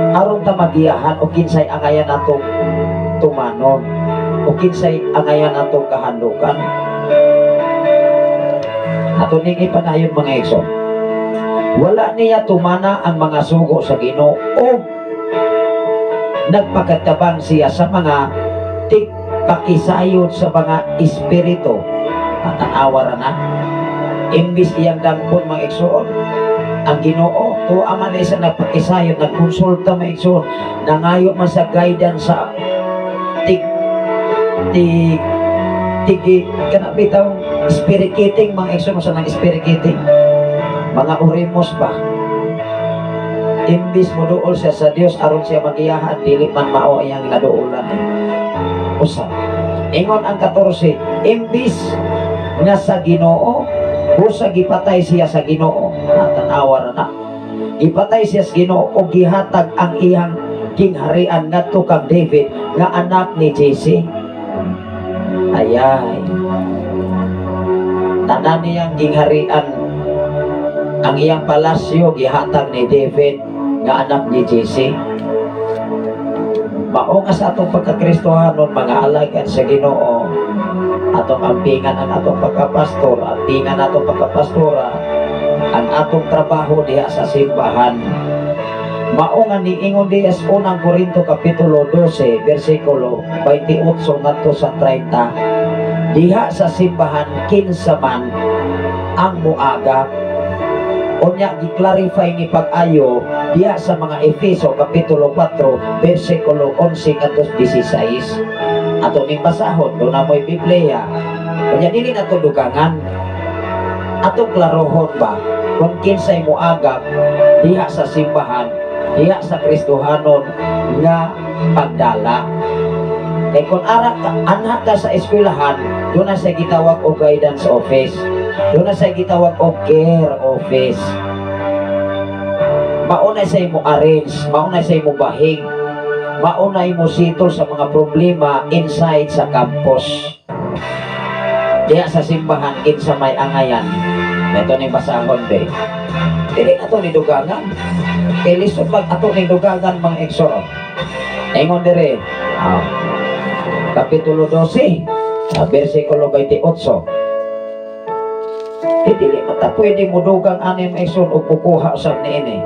Aron ta magiyahan o kinsay angayan atong tumanon, o kinsay angayan atong kahandukan. Ato ning ipanayon mga igsoon. Wala niya tumana ang mga sugo sa Ginoo o nagpakatabang siya sa mga tigpakisayod sa mga espiritu. Tatanawa ra na. Imbis iyang dangkon mga igsoon, ang Ginoo, tuwa man isa nagpakisayod, nagkonsulta mga igsoon, nangayo man sa guidance sa tig tig tigi kana bitaw spirit kiting mga igsoon, sa nang spirit kiting mga orimos ba. Imbis mo duol siya sa Dios aron siya magiyahan, dili man mao iyang naduolan. Usa, ingon ang 14, imbis nga sa Ginoo, busa gipatay siya sa Ginoo. Natanawa ra na. Gipatay siya sa Ginoo o gihatag ang iyang kingharian ngadto kang David nga anak ni Jesse. Ayay, tanan niyang gingharian, ang iyang palasyo gihatag ni David nga anak ni Jesse. Mao nga sa atong pagkakristohanon, mga alagad sa Ginoo, atong ampingan ang atong pagkapastor, ampingan atong pagkapastora, ang atong trabaho diha sa simbahan. Mao nga niingon diha sa unang Korinto kapitulo 12 bersikulo 28 ngadto sa 30, diha sa simbahan kinsa man ang muagak. Unya gi-clarify ni pag-ayo diha sa mga Efeso kapitulo 4 bersikulo 11 ngadto 16. Ato ning basahon, do na mo'y Biblia. Unya dili na to dugangan. Atong klarohon ba kung kinsay moagak diha sa simbahan, diha sa Kristohanon nga pagdala. Kay kung ara ka, anha ka sa eskwelahan, doon na siya gitawag og guidance office. Doon na siya gitawag og care office. Mauna siya mo arrange, mauna siya mo bahing, mauna mo settle sa mga problema inside sa campus. Diha sa simbahan, kinsa may angayan. Ito ni basahon be. Dili na to ni dugangan. Kay lisod mag ato ni dugangan mga igsoon. Ingon dire, Kapitulo 12, versikulo 28. Eh, dili man ta pwede mo dugang anim igsoon o kukuha usab niini.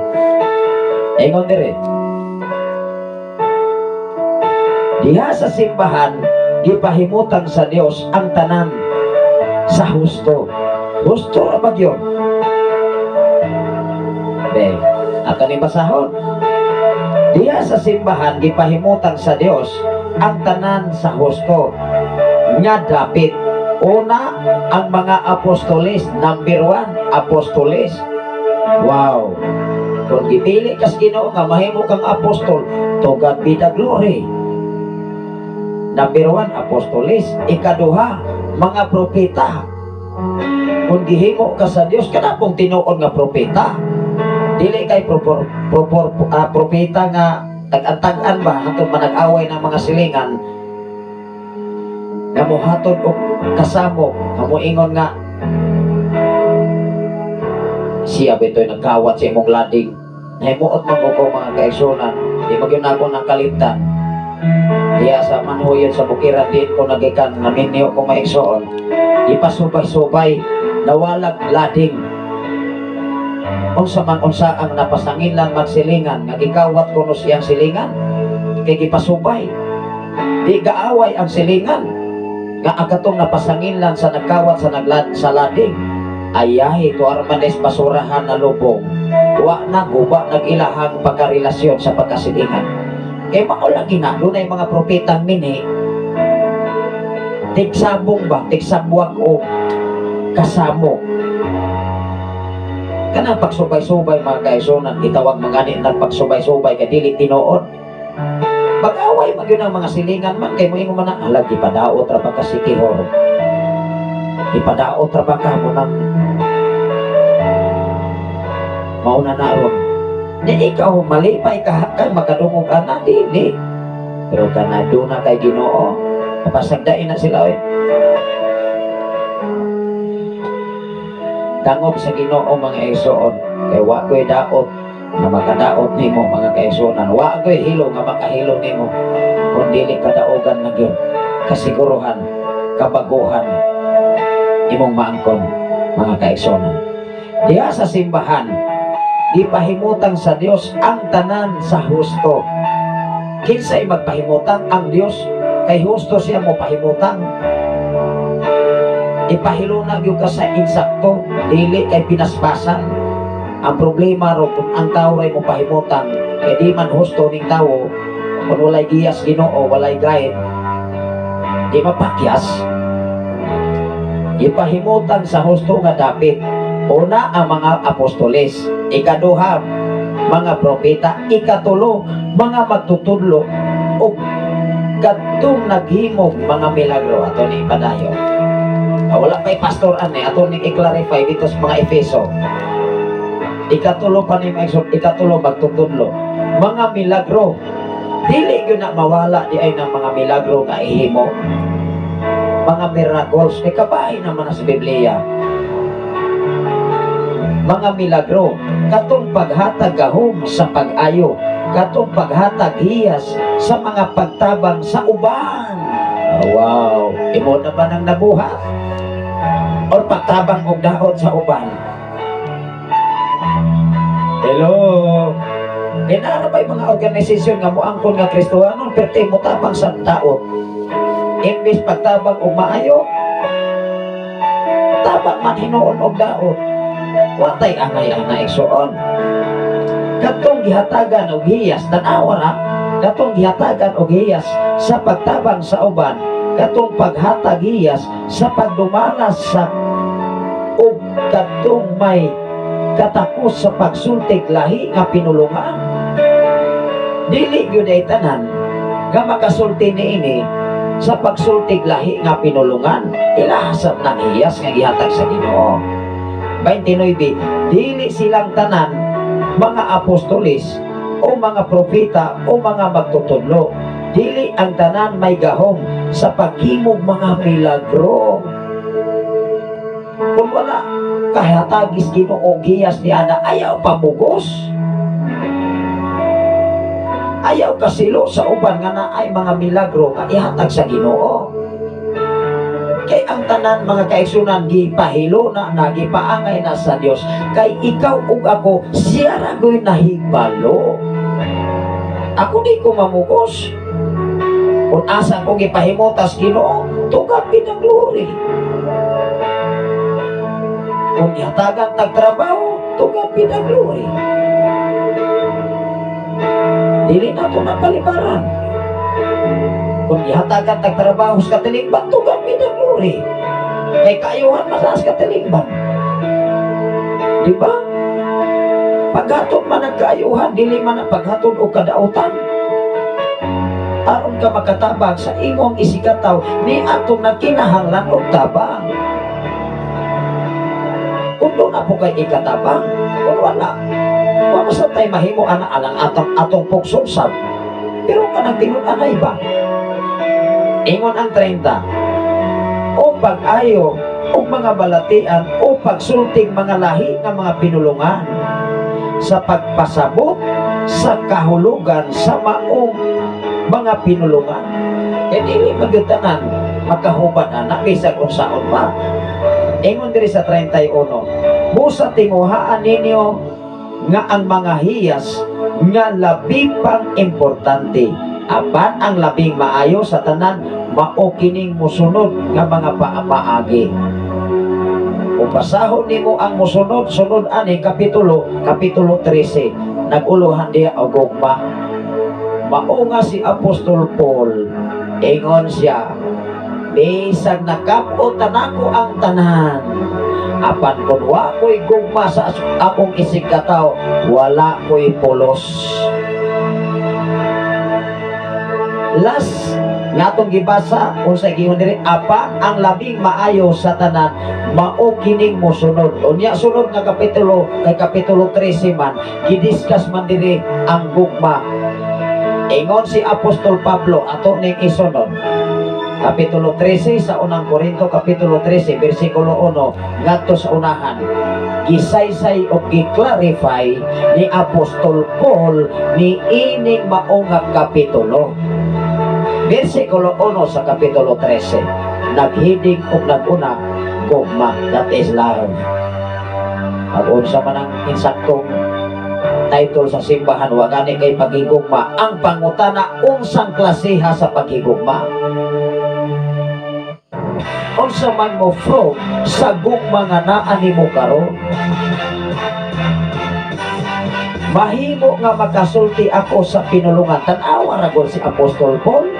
Ingon dire, diha sa simbahan gipahimutan sa Dios ang tanan sa husto. Husto ra ba gyud? Be, ato ni basahon. Diha sa simbahan gipahimutan sa Dios ang tanan sa husto nga dapit. Una, ang mga apostoles. Number 1, apostoles. Wow. Kung gipili kas Ginoo nga mahimo kang apostol, to God be the glory. Number 1, apostoles. Ikaduha, mga propeta. Kung gihimo ka sa Dios, kana pong tinuod nga propeta. Dili kay propeta nga tag-an-tag-an ba hantod manag-away ng mga silingan nga mohatod og kasamok, nga moingon nga siya bito'y nagkawat sa imong lading. Nahimuot man ko mga kaigsunan, di magyun ako ng kalimtan. Diya sa Manhuyon sa Bukiran din ko nagikan, naminyo ko maigsoon. Ipasubay-subay, nawalag lading. Unsa man unsa ang napasangilan magsilingan, nga gikawat kuno siyang silingan, kay gipasubay. Di gaaway ang silingan, nga ang katong napasangilan sa nagkawat sa naglad sa lading. Ayahi, tuar manes basurahan na lubong. Wa na guba nag-ilahang pagkarelasyon sa pagkasilingan. Kaya mao lagi na, dunay mga propetang mini, tigsabong ba, tigsabwag o kasamo. Kanang pagsubay-subay mga kaisunan, gitawag mga ni ng pagsubay-subay, kay dili tinuod. Mag-away man yun ang mga silingan man, kay moingon man na, alag, ipadaot ra ba ka sikihor? Ipadaot ra ba ka mo nang mauna na ron? Ni ikaw, malipay ka, kay makadungog ana, dili. Pero kana doon na kay Ginoo, kapasagdain na sila, oy. Dangop sa Ginoo mga igsoon, kay wa ko'y daot nga makadaot nimo mga kaigsuonan, wa ko'y hilo nga makahilo nimo, kun dili kadaogan na gyud, kasiguruhan, kabaguhan imong maangkon mga kaigsuonan. Diha sa simbahan, gipahimutang sa Dios ang tanan sa husto. Kinsay magpahimutang? Ang Dios, kay husto siya mo pahimutang. Ipahiluna gyud ka sa insakto, dili kay pinaspasan. Ang problema ro kung ang tao ray mo pahimutang, kay di man husto ning tawo, kung walay giyas Ginoo, walay guide, di mapakyas. Ipahimutang sa husto nga dapit. Una, ang mga apostoles, ikaduha, mga propeta, ikatulo, mga magtutudlo, ug kadtong naghimog mga milagro. Ato ni ipadayon. Wala pa'y pastor ane, ato ni i-clarify dito sa mga Efeso. Ikatulo pa ni mga ikatulo magtutudlo, mga milagro. Dili gyud na mawala di ay ng mga milagro nga ihimo. Mga miracles, kay kabahin naman na sa Biblia. Mga milagro, katong paghatag gahom sa pag-ayo, katong paghatag hiyas sa mga pagtabang sa uban. Oh, wow, imo na ba nang nabuhat? Or pagtabang og daot sa uban? Hello. Kaya naa ba yung mga organisasyon nga moangkon nga Kristohanon, perti mo tabang sa daot. Imbis pagtabang og maayo, tabang man hinuon og daot. Watay angay-angay igsoon. Katong gihatagan og hiyas, tan-awa ra, katong gihatagan og hiyas sa pagtabang sa uban, katong paghatag hiyas sa pagdumala sa og katong may katakos sa pagsultig lahi nga pinulungan. Dili gyud ay tanan nga makasulti niini sa pagsultig lahi nga pinulungan. Ilahasap ng hiyas nga gihatag sa Ginoo. 29, dili silang tanan mga apostolis o mga propeta o mga magtutudlo. Dili ang tanan may gahom sa paghimog mga milagro. Kung wala kahatagis Ginoo giyas ni ana, ayaw pamugos. Ayaw kasilo sa uban nga naay mga milagro nga ihatag sa Ginoo. Kay ang tanan mga kaigsunan gipahilo na, nagipaangay na sa Dios. Kay ikaw ug ako siya ra gyud nahibalo. Ako di ko mamugos. Kung asa ko gipahimutas Ginoo, to God be the glory. Kung ihatagan tag trabaho, to God be the glory. Dili na ito napalibaran. Kung ihatagan tag trabaho sa katilingban, to God be the glory. Kay kaayuhan man sa katilingban. Di ba? Paghatod man ang kaayuhan, dili man ang paghatod o kadautan. Aron ka makatabang sa imong isigataw ni atong nagkinahanglan og tabang. Kung doon na po kay ikatabang, kung wala, wa man tay mahimo ana alang atong pugson sab. Pero kanang tinud-anay ba? Ingon ang 30, o pag-ayo o mga balatian o pagsulting mga lahi nga mga pinulungan sa pagpasabot sa kahulugan sa maong mga pinulungan. E dili magyud tanan makahuban ana bisag unsaon pa. Ingon diri sa 31, busa tinguhaan ninyo nga ang mga hiyas nga labi pang importante, apan ang labing maayo sa tanan mao kining mosunod nga mga paamaagi. Kung basahon nimo ang mosunod, sunod ani kapitulo, kapitulo 13, naguluhan diya og gugma. Mao nga si Apostol Paul, ingon siya, bisag nakap-ot nako ang tanan, apan kun wa ko'y gugma sa akong isig katawo, wala ko'y pulos. Last nga atong gibasa unsay giingon diri, apan ang labing maayo sa tanan mao kining mosunod. Unya sunod nga kapitulo kay kapitulo 13 man gidiscuss man diri ang gugma. Ingon si Apostol Pablo ato ning isunod. Kapitulo 13 sa unang Korinto, kapitulo 13 bersikulo 1 ngadto sa unahan. Gisaysay o gi-clarify ni Apostol Paul ni ining mao nga kapitulo. Bersikulo 1 sa kapitulo 13, naghiding og naguna gugma, that is love. Pag-unsa man ang insaktong title sa simbahan, wa gani kay paghigugma. Ang pangutana, unsang klaseha sa paghigugma? Unsa man mo flow sa gugma nga naa nimo karon? Mahimo nga makasulti ako sa pinulungan. Tan-awa ra gud si Apostol Paul.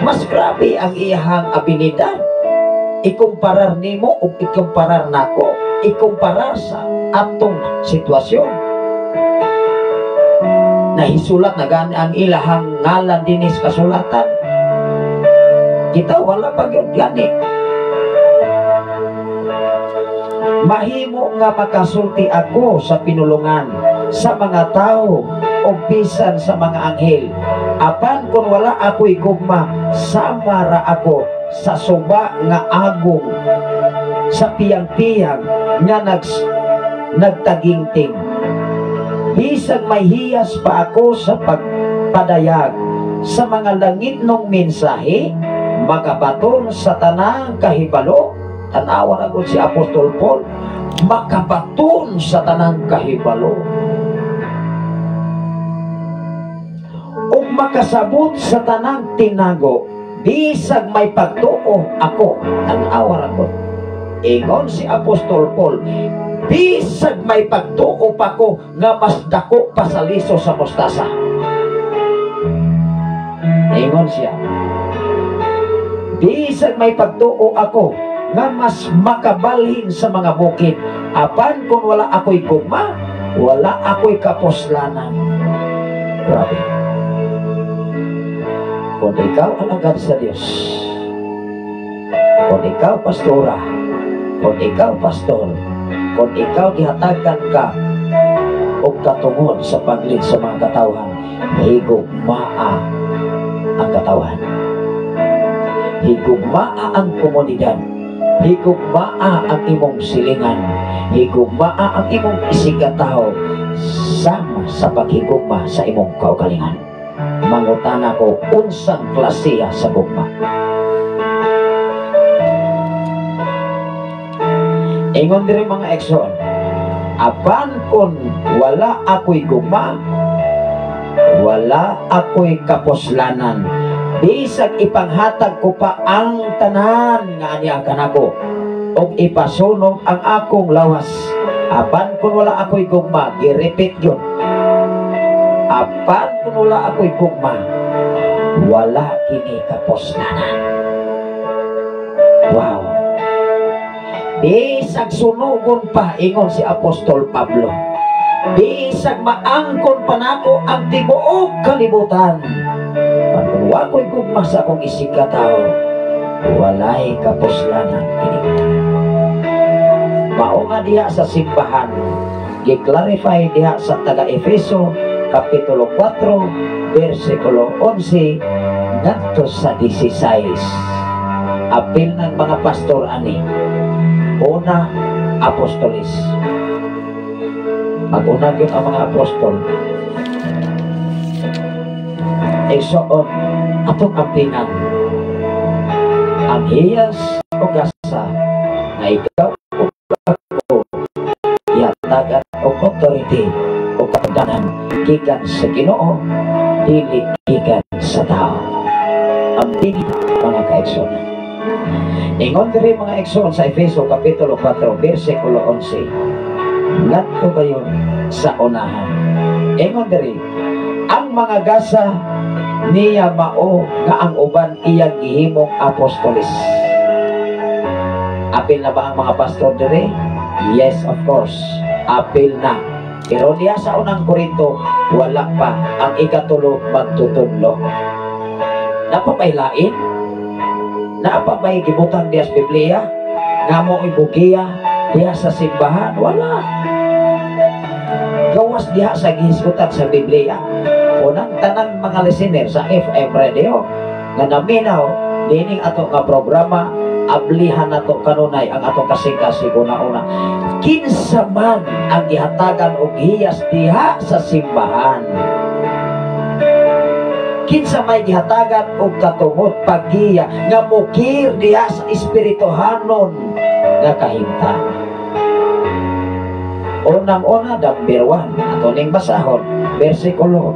Mas grabe ang iyahang abilidad. Ikumparar nimo o ikumparar nako, ikumparar sa atong sitwasyon. Nahisulat na gani ang ilahang ngalan dinis kasulatan. Kita wala pa gyud gani. Mahimo nga makasulti ako sa pinulungan sa mga tao o bisan sa mga anghel. Apan kung wala ako'y gugma, sama ra ako sa suba nga agong, sa piyang-piyang nga nagtagingting. Bisag may hiyas pa ako sa pagpadayag sa mga langit nung mensahe, makabaton sa tanang kahibalo. Tanawa na si Apostol Paul, makabaton sa tanang kahibalo ug makasabot sa tanang tinago, bisag may pagtuo ako. Tanawa ra ko. Ingon si Apostol Paul, bisag may pagtuo pa ko nga mas dako pa sa liso sa mustasa. Ingon siya, bisag may pagtuo ako nga mas makabalhin sa mga bukid, apan kung wala ako'y gugma, wala ako'y kapuslanan. Grabe. Kung ikaw alagad sa Diyos, kung ikaw pastora, kung ikaw pastor, kung ikaw gihatagan ka og katungod sa paglid sa mga katawhan, higugmaa ang katawhan, higugmaa ang komunidad, higugmaa ang imong silingan, higugmaa ang imong isigataw, sama sa paghigugma sa imong kaugalingan. Mangutana ko, unsang klasiya sa gugma? Ingon diri mga ekson, apan kung wala ako'y gugma, wala ako'y kapuslanan. Bisag ipanghatag ko pa ang tanan nga aniya kanako, og ipasunog ang akong lawas. Apan kung wala ako'y gugma, gi-repeat yun. Apan kung wala ako'y gugma, wala kini kapuslanan. Wow. Bisag sunugon pa, ingon si Apostol Pablo, bisag maangkon pa nako ang tibuok kalibutan, kung wa ko'y gugma sa akong isig katao, walay kapuslanan kini. Mao nga Una diha sa simbahan, gi-clarify diha sa taga Efeso kapitulo 4 versikulo 11 ngadto sa 16. Apil ng mga pastor ani. Una, apostolis. Mag-una gyud ang mga apostol. Igsoon, atong ampingan ang hiyas o gasa na ikaw o ako ihatagan og authority o katungdanan gikan sa Ginoo, dili gikan sa tao. Ampingin, mga kaigsoon. Ingon diri, mga igsoon, sa Efeso kapitulo 4 versikulo 11 ngadto kayon sa unahan. Ingon diri, ang mga gasa niya mao nga ang uban iyang gihimong apostolis. Apil na ba ang mga pastor diri? Yes, of course. Apil na. Pero diya sa Unang Korinto, wala pa ang ikatulo, magtutudlo. Napapay lain? Napapay gibutang diya sa Biblia? Nga mo ibugiya diya sa simbahan? Wala. Gawas diha sa gihisgutan sa Biblia. Unang tanang mga listener sa FM radio nga naminaw dining ato nga programa, ablihan nato kanunay ang atong kasing-kasing. Una-una, kinsa man ang gihatagan og hiyas diha sa simbahan, kinsa may gihatagan og katungod paggiya nga mukir diha sa espirituhanon nga kahimtang. Unang-una, number 1, ato ning basahon, versikulo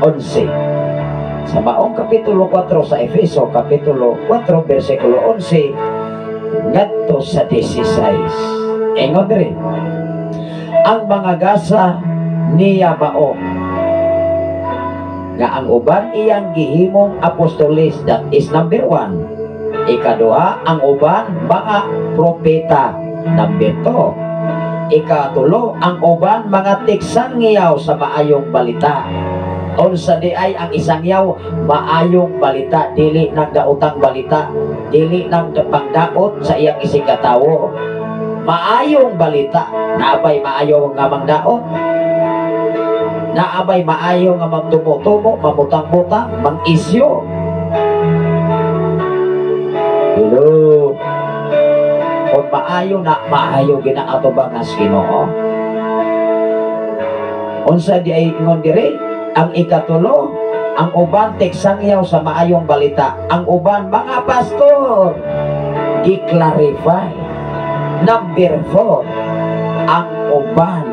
11 sa maong kapitulo 4 sa Efeso, kapitulo 4 versikulo 11 ngadto sa 16. Ingon diri, ang mga gasa niya mao nga ang uban iyang gihimong apostolis, that is number 1. Ikaduha, ang uban mga propeta, number 2. Ikatulo, ang uban mga tigsangyaw sa maayong balita. Unsa di ay ang isangyaw? Maayong balita, dili nang daotang balita, dili nang pangdaot sa iyang isig katawo. Maayong balita, naabay maayo nga mangdaot, naabay maayo nga magtumo-tumo, mamutang-mutang, mang-isyo. Hello. Kung maayo na, maayo ginaatubang sa Ginoo. Unsa di ay ingon diri? Ang ikatulo, ang uban tigsangyaw sa maayong balita, ang uban mga pastor. Gi-clarify. Number 4, ang uban.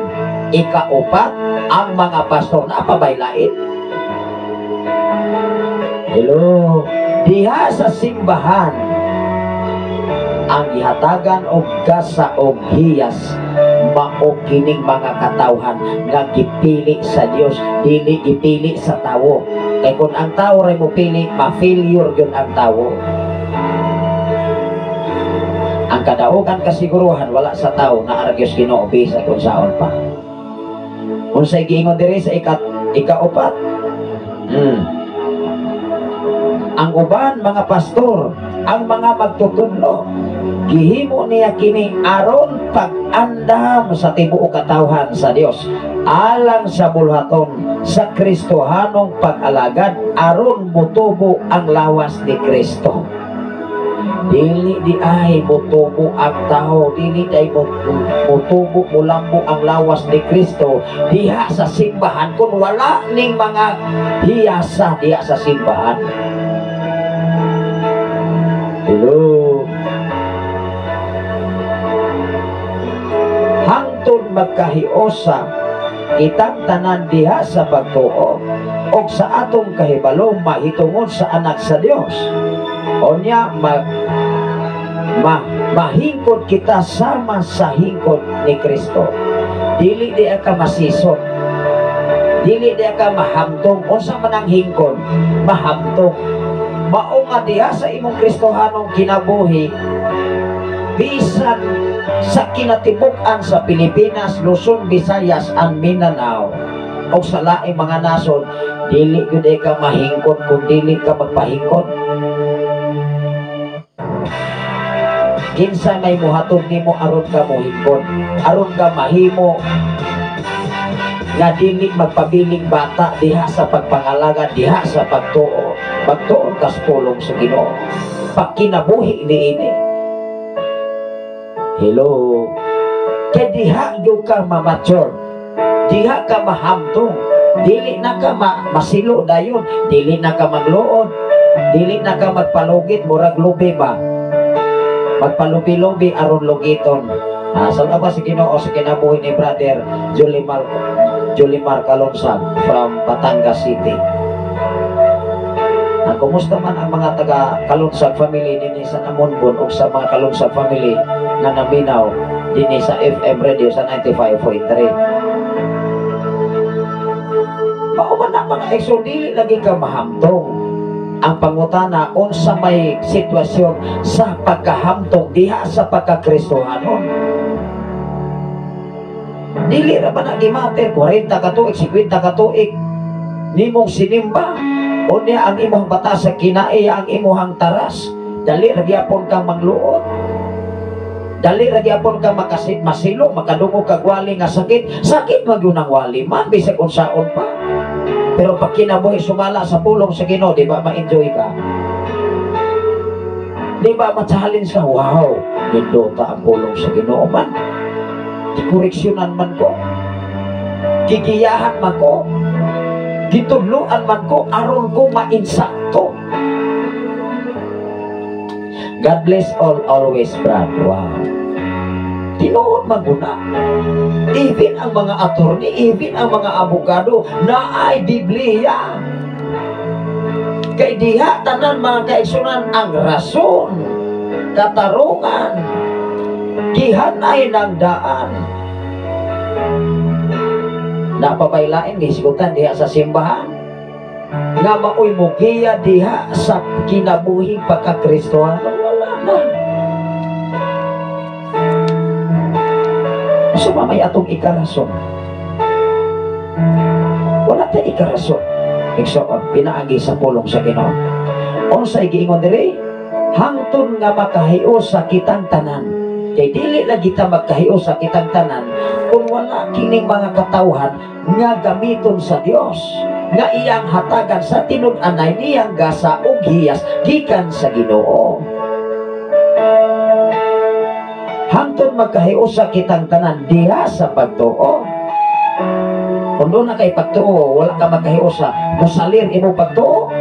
Ikaupat, ang mga pastor. Napabay lain? Hello. Diha sa simbahan, ang gihatagan og gasa og hiyas mao kining mga katawhan nga gipili sa Dios, dili gipili sa tawo. Kay kung ang tawo ray mopili, ma-failure gyud ang tawo. Ang kadaugan kasiguruhan wala sa tawo, naa ra gyud sa Ginoo bisa kung saon pa. Unsay giingon diri sa ikaupat? Ang uban mga pastor, ang mga magtutudlo, gihimo niya kini aron pag-andam sa tibuok katawhan sa Dios, alang sa bulhaton sa Kristohanong pag-alagad, aron motubo ang lawas ni Kristo. Dili di ay motubo ang tao, dili di ay motubo, molambo ang lawas ni Kristo diha sa simbahan kung wala ning mga hiyasa diha sa simbahan. Hello. Hangtod magkahiosa kitang tanan diha sa pagtuo og sa atong kahibalo mahitungod sa anak sa Dios. Onya mahingkod kita sama sa hingkod ni Kristo. Dili di ka masisot, dili di ka mahamtong. Unsa man ang hingkod? Mahamtong. Mao nga diha sa imong Kristohanong kinabuhi, bisan sa kinatibuk-an sa Pilipinas, Luzon, Visayas, and Mindanao, o sa laing mga nasod, dili gyud ka mahingkod kung dili ka magpahingkod. Kinsa may muhatod nimo aron ka mohigpon, aron ka mahimo nga dili magpabiling bata diha sa pagpangalaga, diha sa pagtuo. Pagtuon kas pulong sa Ginoo. Pagkinabuhi niini. Hello. Kay diha gyud ka ma-mature. Diha ka mahamtong. Dili na ka masilo dayon, dili na ka magluod, dili na ka magpalugit murag lubi ba. Magpalubi-lubi aron lugiton. Salamat sa Ginoo sa kinabuhi ni Brother Julimar Calonsag from Batangas City. Kumusta man ang mga taga Calonsag family dinhi sa Namonbon o sa mga Calonsag family nga naminaw dinhi sa FM radio sa 95.3. Mao man na mga igsoon, dili lagi ka mahamtong. Ang pangutana, unsa may sitwasyon sa pagkahamtong diha sa pagkakristohanon. Dili ra ba na gimater 40 ka tuig, 50 ka tuig nimong sinimba. Unya ang imong batas sa kinaiya ang imong taras. Dali ra gyapon kang mangluot. Dali ra gyapon kang makasit masilo, makadungog kag wali nga sakit. Sakit man gyud ang wali man bisag unsaon pa. Pero pag kinabuhi sumala sa pulong sa Ginoo, di ba ma-enjoy ka? Di ba ma-challenge ka? Wow, nindota ang pulong sa Ginoo man. Gikoreksyonan man ko. Gigiyahan man ko. Gitudloan man ko aron ko mainsakto. God bless all always, Brad. Wow. Tinuod man guna. Even ang mga attorney, even ang mga abogado, naay Biblia. Kay diha tanan mga kaigsunan ang rason, katarungan, gihanay ng daan. Napabaylain gisigutan diha sa simbahan nga maoy mugiya diha sa kinabuhing pagkakristohano, wala na. So mamay atong ikarason. Wala tay ikarason. Igsoon, pinaagi sa pulong sa Ginoo. Unsay giingon diri? Hangtod nga makahios sa kitang tanan. Kay dili lagi ta magkahios sa kitang tanan kung wala kining mga katawhan nga gamiton sa Dios, nga iyang hatagan sa tinud-anay niyang gasa ug hiyas gikan sa Ginoo. Hangtod magkahios sa kitang tanan diha sa pagtuo. Kung doon na kay pagtuo, wala ka magkahiusa, musalir imong pagtuo.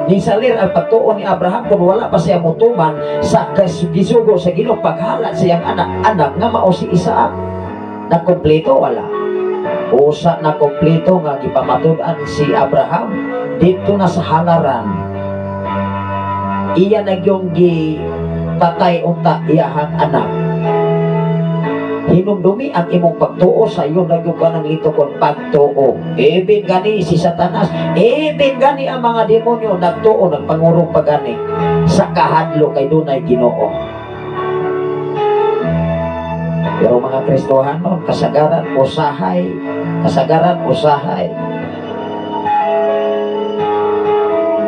Nisalir ang pagtuo ni Abraham kung wala pa siya mutuman sa gisugo sa Ginoo paghalat sa iyang anak nga mao si Isaac. Nakumpleto wala. Usa na kumpleto nga gipamatud-an si Abraham dito na sa halaran. Iya nagyong gipatay unta iyahang anak. Hinumdumi ang imong pagtuo sa iyo nagyong ka ng litukon pagtuo. Ibin gani si Satanas, ibin gani ang mga demonyo nagtuo nagpangurong pagani sa kahadlo kay dunay Ginoo. Pero mga Kristohanon, kasagaran usahay, kasagaran usahay.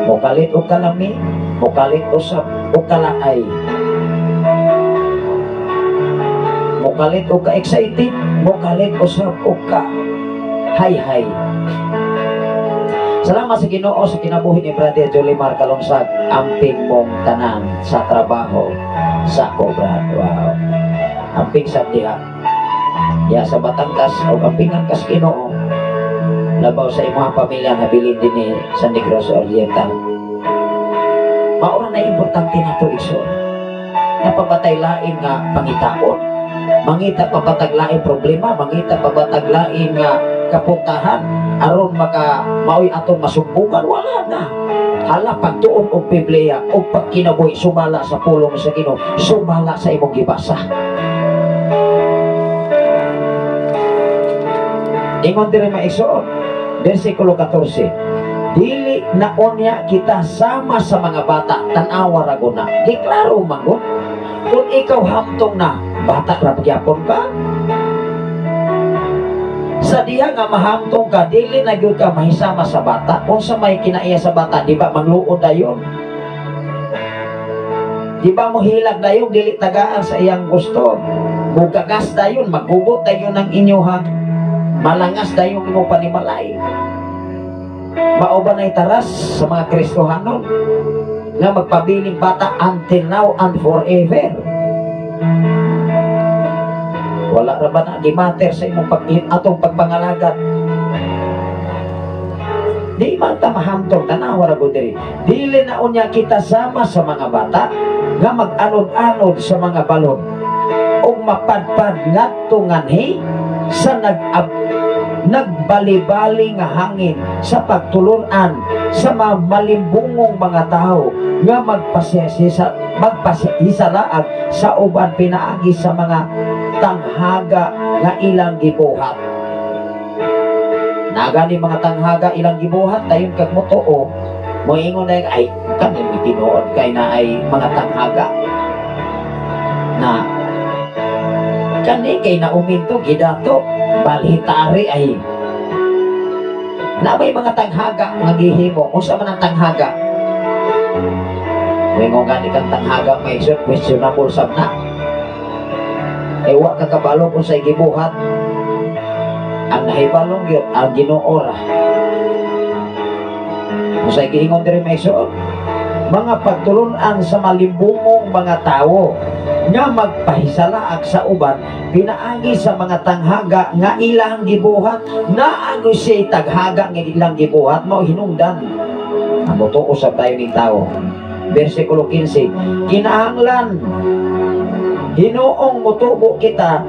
Mokalit og kalami, mokalit usab og kalaay. Mokalit og ka-excited, mokalit usab og ka hay-hay. Salamat sa Ginoo sa kinabuhi ni Brother Julimar Calonsag, amping mong tanan sa trabaho sa ko, Brad. Wow. Amping sa diha. Ya sa Batangas og ampingan kas Ginoo. Labaw sa imong pamilya nga bilin dinhi sa Negros Oriental. Mao ra na importante nato igsoon. Napabatay lain nga pangitaon. Mangita pabatag lain problema, mangita pabatag lain nga kapuntahan aron maka maoy atong masumpungan, wala na. Hala pagtuon og Biblia og pagkinabuhi sumala sa pulong sa Ginoo, sumala sa imong gibasa. Ingon diri maigsoon, bersikulo 14. Dili na unya kita sama sa mga bata, tan-awa ra guna. Di klaro man gud. Kung ikaw hamtong na, bata ra pagyapon ka. Sa diha nga mahamtong ka, dili na gyud ka mahisama sa bata. Unsa may kinaiya sa bata, di ba mangluod dayon? Di ba mo hilak dayon, dili tagaan sa iyang gusto. Mugagas dayon, magubot dayon ang inyuhang malangas dayon imong panimalay. Mao ba na'y taras sa mga Kristohanon nga magpabiling bata until now and forever? Wala ra ba na gimatter sa imong pag atong pagpangalagad? Di man ta mahamtong, tanawa ra gud diri. Dili na unya kita sama sa mga bata nga mag-anod-anod sa mga balon ug mapadpad ngadto nganhi sa nagbalibali nga hangin sa pagtulunan sa mga malimbungong mga tao nga magpasisalaag sa uban pinaagi sa mga tanghaga nga ilang gibuhat. Nagani mga tanghaga ilang gibuhat, dayon kag motuo, moingon na ay kani tinuod kay na ay mga tanghaga na kani kay nauminto gidato balhitari ay na may mga tanghaga nga gihimo. Unsa man ang tanghaga? Moingon gani kang tanghaga may questionable sab na. Eh wa ka kabalo kung sa'y gibuhat. Ang nahibalong gyud ang Ginoo ra. Kung sa'y giingon diri may suot, mga pagtulunan sa malimbungong mga tawo nga magpahisalaag sa uban pinaagi sa mga tanghaga nga ilang gibuhat. Naagoy siya taghaga nga ilang gibuhat mao hinungdan. Ang motuo usab tayo ning tawo. Versikulo 15, kinahanglan hinuong motubo kita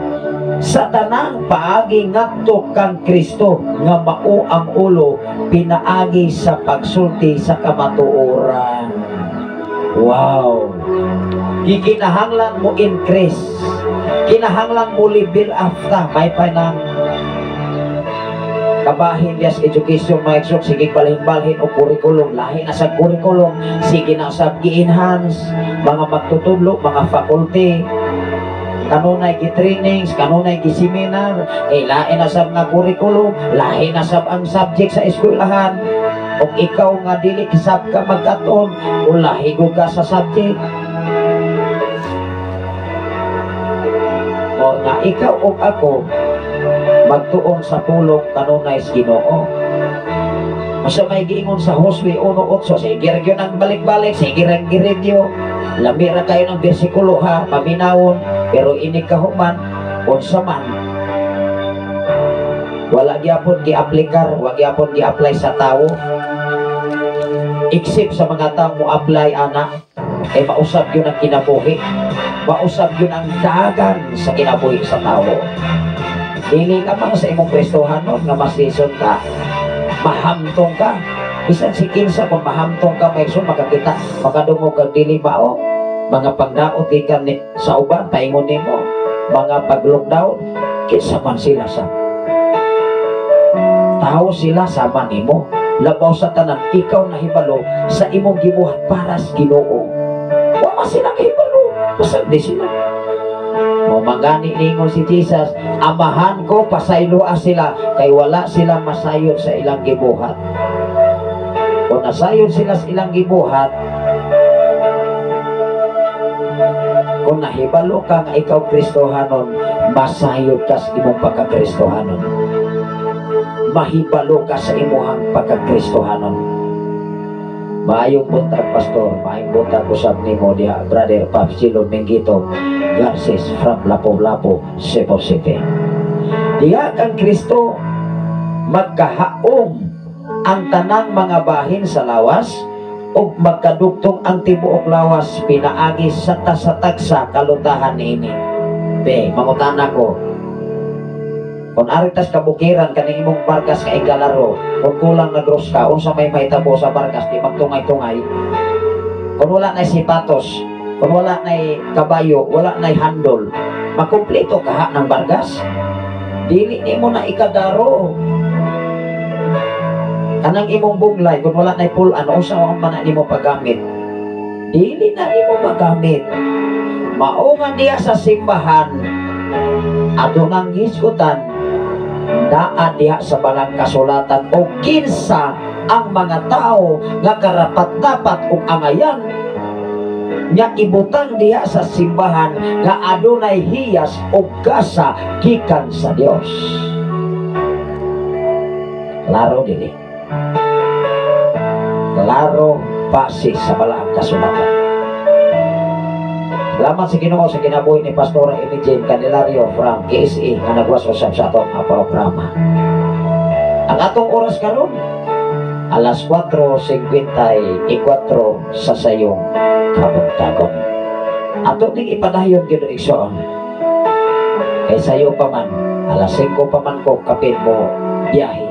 sa tanang paagi ngadto kang Kristo nga mao ang ulo pinaagi sa pagsulti sa kamatuoran. Wow! Gikinahanglan mo increase, kinahanglan mo level after. May pa ng kabahin diya sa education mga eksok, sige balhin-balhin o curriculum, lahi na sa curriculum, sige na sa gi-enhance mga magtutudlo, mga faculty, kanunay gi-trainings, kanunay gi-seminar, eh lahi na sab nga curriculum, lahi na sab ang subject sa eskwelahan. Kung ikaw nga dili sab ka magkaton, ulahi gud ka sa subject. O nga ikaw o ako magtuon sa pulong kanunay sa Ginoo. Masa may giingon sa Josue 1:8, sige ra gyud ang balik-balik, sige ra gi-review. Lami ra kayo ng bersikulo ha, paminawon, pero ini kahuman unsa man wala gyapon gi-aplikar, wa gyapon gi-apply sa tawo. Except sa mga tao mo apply ana, eh mausab yun ang kinabuhi, mausab yun ang dagan sa kinabuhi sa tawo. Dili ka man sa imong Kristohanon nga masison ka, mahamtong ka. Bisan si kinsa kung mahamtong ka, may makakita, makadungog kag dili mao, mga pagdaot gikan ni sa uban, paingon nimo, mga pag-lockdown, kinsa man sila sa tao sila sama nimo. Labaw sa tanan, ikaw nahibalo sa imong gibuhat para sa Ginoo. Wa man sila kahibalo, pasag di sila. Mo mangani ningon si Jesus, amahan ko pasayloa sila kay wala sila masayod sa ilang gibuhat. Kung nasayod sila sa ilang gibuhat, kung nahibalo ka nga ikaw Kristohanon, masayod ka sa imong pagkakristohanon. Mahibalo ka sa imuhang pagkakristohanon. Maayong buntag, pastor. Maayong buntag usab nimo diha, Brother Papsilo Mengito Garces from Lapu-Lapu, Cebu City. Diha kang Kristo magkahaom ang tanang mga bahin sa lawas ug magkadugtong ang tibuok lawas pinaagi sa tasatagsa kalutahan niini. Be, mangutana ko, kung aritas kabukiran kaning imong barkas ka igalaro, kung kulang na gross ka, unsa may mahitabo sa barkas, di magtungay-tungay. Kung wala na'y sipatos, kung wala na'y kabayo, wala na'y handol, makumpleto ka ha ng barkas. Dili nimo na ikadaro. Kanang imong buglay, kung wala na'y pull-an, unsa man na nimo paggamit? Dili na nimo magamit. Mao nga diya sa simbahan, adunang hisgutan, naa diha sa balang kasulatan o kinsa ang mga tao nga karapat-dapat og angayan nga ibutang diha sa simbahan nga adunay hiyas o gasa gikan sa Dios. Klaro dili. Klaro base sa balaang kasulatan. Salamat sa Ginoo sa kinabuhi ni Pastora Emmy Jane Candelario from KSA nga nagwas usab sa atong programa. Ang atong oras karon alas 4:54 sa sayong kabuntagon. Ato ning ipadayon gyud igsoon. Kay sayo pa man, alas 5 pa man ko kapin mo biyahe.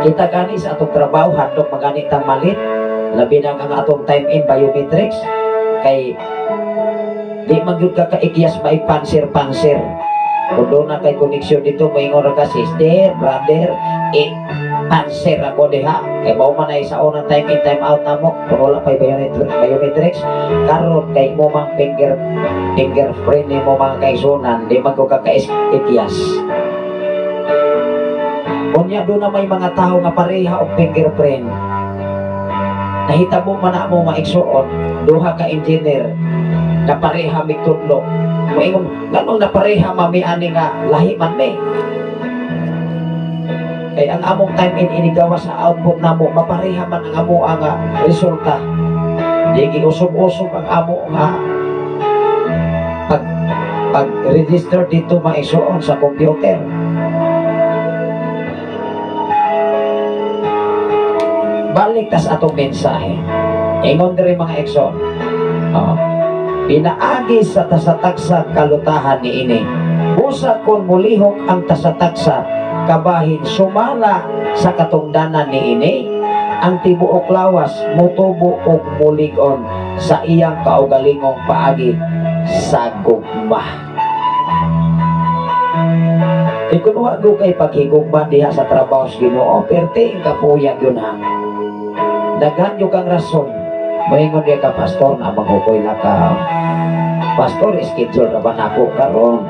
Kita gani sa atong trabaho handok magani tang malit, labi na ang atong time in biometrics kay di man gyud ka kaikyas maipansir-pansir. Kung doon na kay koneksyon dito, moingon ra ka, sister, brother, eh, panser ako diha. Kay mao man ay sa unang time in, time out na mo, kung wala pa'y biometrics, karon kay mo mang fingerprint ni mo mga kaigsunan, di man ko kakaikyas. Unya doon na may mga tao nga pareha og fingerprint. Nahitabo man na mo maigsuon, duha ka engineer na pareha migtudlo. Moingon, nganong napareha mami ani nga lahi man mi. Kay ang among time in inigawa sa output namo, mapareha man ang amo ang resulta. Di giusog-usog ang amo nga pag register dito maigsuon sa computer. Balik tas atong mensahe. Ingon diri mga igsoon. Oh. Pinaagi sa tasatagsa kalutahan niini. Busa kon mulihok ang tasatagsa kabahin sumala sa katungdanan niini, ang tibuok lawas motubo og mulig-on sa iyang kaugalingong paagi sa gugma. Ikun wa go kay paghigugma diha sa trabaho sa Ginoo, perti ang kapuya gyud ha. Daghan gyud kang rason. Moingon diha ka, pastor, na manghukoy na ka. Pastor, schedule na ba nako karon?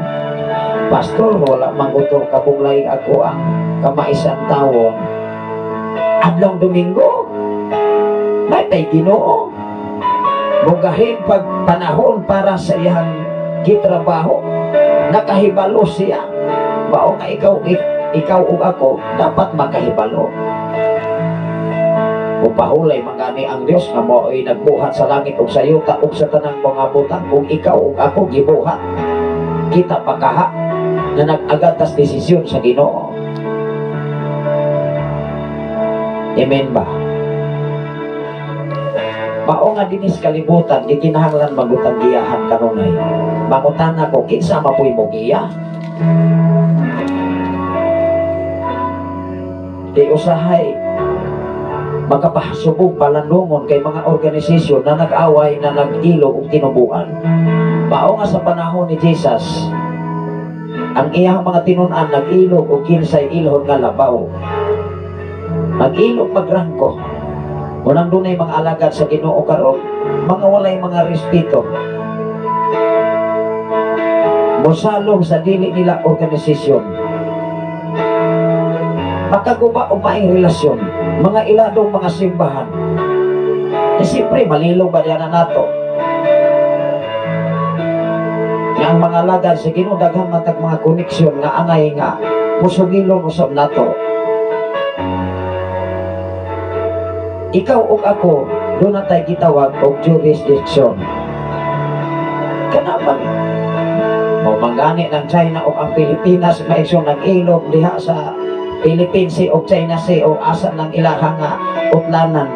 Pastor, wala mangutor kabunglay ako ang kamaisan tawon. Adlong Domingo, may tay Ginoo. Mugahin pag panahon para sa iyang gitrabaho. Nakahibalo siya. Mao nga ikaw ug ako dapat makahibalo. Upahulay mangani ang Dios nga mao'y nagbuhat sa langit ug sa yuta ug sa tanang mga butang, ug ikaw ug ako gibuhat. Kita pakaha nga nag-agad tas desisyon sa Ginoo. Amen ba? Mao nga dinis kalibutan gikinahanglan magutang giyahan kanunay. Mangutana ko kinsa mapuy mo giya? Di usahay makapasubong palandungon kay mga organisasyon na nag-away na nag-ilo og tinubuan. Mao nga sa panahon ni Jesus, ang iyang mga tinun-an nag-ilog og kinsay ilhon nga labaw. Nag-ilog magrangko. Unang dunay mga alagad sa Ginoo karon, mga walay mga respeto. Mosalong sa dili nila organisasyon. Makaguba o maing relasyon, mga iladong mga simbahan. E siyempre, malilong ba niya na nato? Nga ang mga alagad sa Ginoo daghan matag mga koneksyon nga angay nga musugilong usab nato. Ikaw ug ako, doon na tayo gitawag og jurisdiction. Kanabang mamanggani ng China o ang Pilipinas, maiksyon nag-ilog diha sa Philippine Sea o China Sea o asa ng ilaha nga utlanan.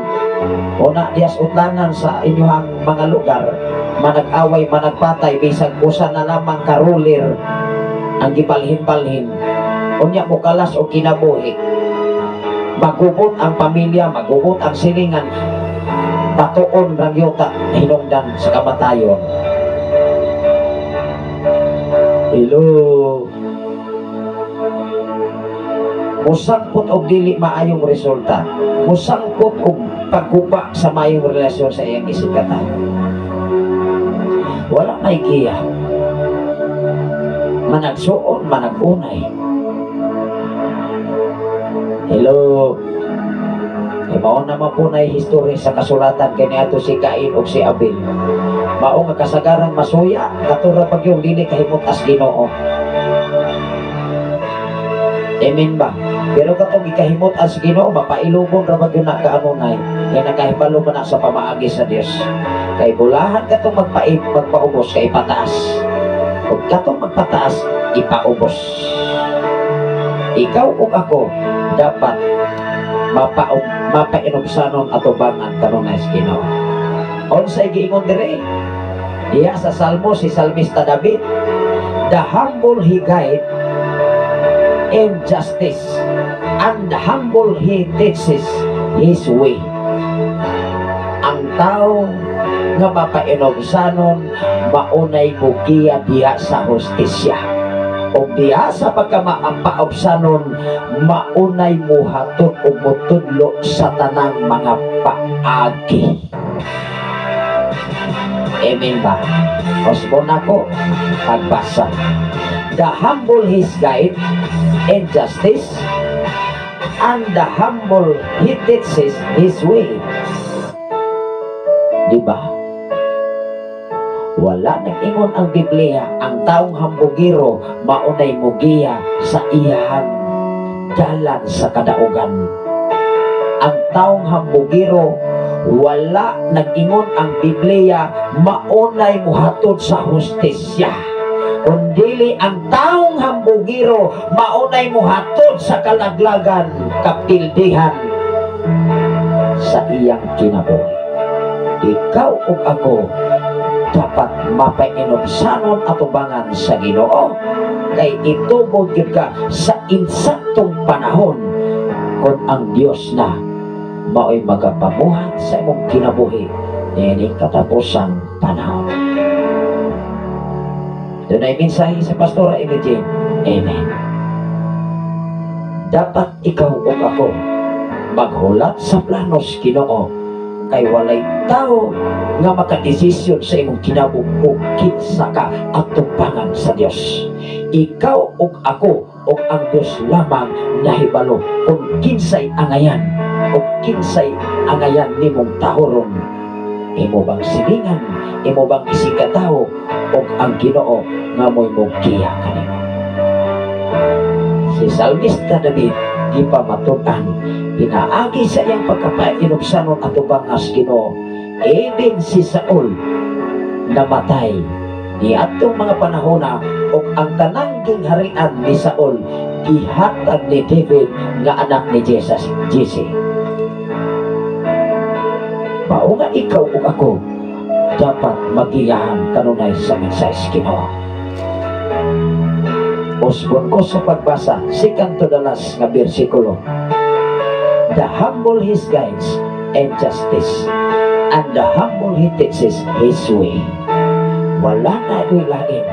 Una diyas utlanan sa inyuhang mga lugar, manag-away, managpatay, bisag usa na lamang karulir ang gibalhin-balhin. Unya mo kalas o kinabuhi. Magubot ang pamilya, magubot ang silingan, batuon rang yuta hinungdan sa kamatayon. Hello. Musangkot og dili maayong resulta, musangkot og pagguba sa maayong relasyon sa iyang isigkatawo. Wala may giya. Managsuon, managunay. Hello. Kay mao naman po na history sa kasulatan kay niadto si Cain ug si Abel. Mao nga kasagaran masuya katura pag yung dili kahimot as Ginoo. Amen ba? Pero katong gikahimot as Ginoo, mapailugon ra ba gyud na kaanunay kay nakahibalo man na sa pamaagi sa Dios. Kay bulahan katong magpaubos kay ipataas. Ug katong magpataas ipaubos. Ikaw ug ako dapat mapainubsanon atubangan kanunay sa Ginoo. Unsay giingon dire? Diha sa Salmo si Salmista David, the humble he guide in justice, and the humble he teaches his way. Ang tao nga mapainubsanon maunay mugiya diha sa hustisya. O diha sa pagkamapaubsanon maunay muhatod o mutudlo sa tanang mga paagi. Amen ba? Osbon ako pagbasa. The humble his guide in justice, and the humble he teaches his way. Diba? Wala nag-ingon ang Biblia, ang taong hambugiro maunay mugiya sa iyahang dalan sa kadaugan. Ang taong hambugiro, wala nag-ingon ang Biblia maunay muhatod sa hustisya. Kundili ang taong hambugiro maunay muhatod sa kalaglagan, kapildihan sa iyang kinabuhi. Ikaw ug ako dapat mapainubsanon atubangan sa Ginoo kay itubod gyud ka sa insaktong panahon kung ang Dios na mao'y magapamuhat sa imong kinabuhi niining katapusang panahon. Doon ay mensahe sa Pastora Imogene. Amen. Dapat ikaw ug ako maghulat sa planos Ginoo kay walay tao nga makadesisyon sa imong kinabuhi kinsa ka atubangan sa Dios. Ikaw ug ako ug ang Dios lamang nahibalo kung kinsay angayan o kinsay angayan nimong tahoron. Imo bang silingan, imo bang isigkatawo ug ang Ginoo nga mo'y mugiya kanimo. Si Salmista David gipamatud-an pinaagi sa iyang pagkapainubsanon atubang as Ginoo. Even si Saul namatay niadtong mga panahona ug ang tanang gingharian ni Saul gihatag ni David nga anak ni Jesus, Jesse. Mao nga ikaw ug ako dapat magiyahan kanunay sa mensahe sa Ginoo. Usbon ko sa pagbasa, second to the last nga bersikulo. The humble his guides and justice, and the humble he teaches his way. Wala na ito'y lain.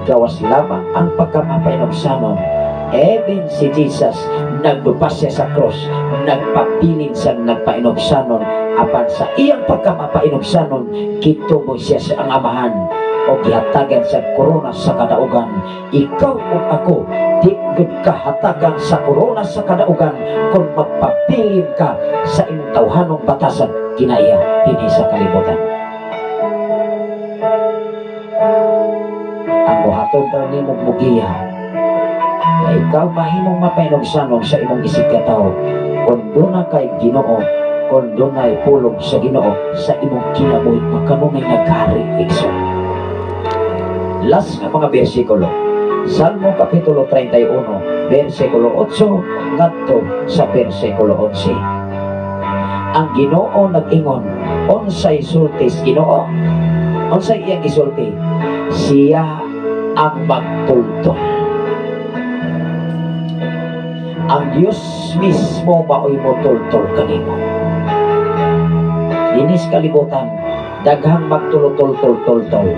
Gawas lamang ang pagkamapainubsanon. Even si Jesus, nagdupas siya sa cross, nagpabilin sa nagpainubsanon, apan sa iyang pagkamapainubsanon, gituboy siya sa ang amahan, o gihatagan sa korona sa kadaugan. Ikaw o ako, di gud kahatagan sa korona sa kadaugan kung magpabilin ka sa imong tawhanong batasan kinaiya dinhi sa kalibutan. Ang buhaton daw nimong mugiya, na ikaw mahimong mapainugsanon sa imong isigkatawo kung doon kay Ginoo, kung dunay pulong sa Ginoo sa imong kinabuhi, makanunay naghari igsoon. Last nga mga bersikulo, Salmo Kapitulo 31, versikulo 8 ngadto sa versikulo 11. Ang Ginoo nag-ingon, unsay sultis Ginoo? Unsay iyang gisulti? Siya ang magtultol. Ang Dios mismo mao'y motultol kanimo. Dinis kalibutan, daghang magtulutol-tol-tol-tol.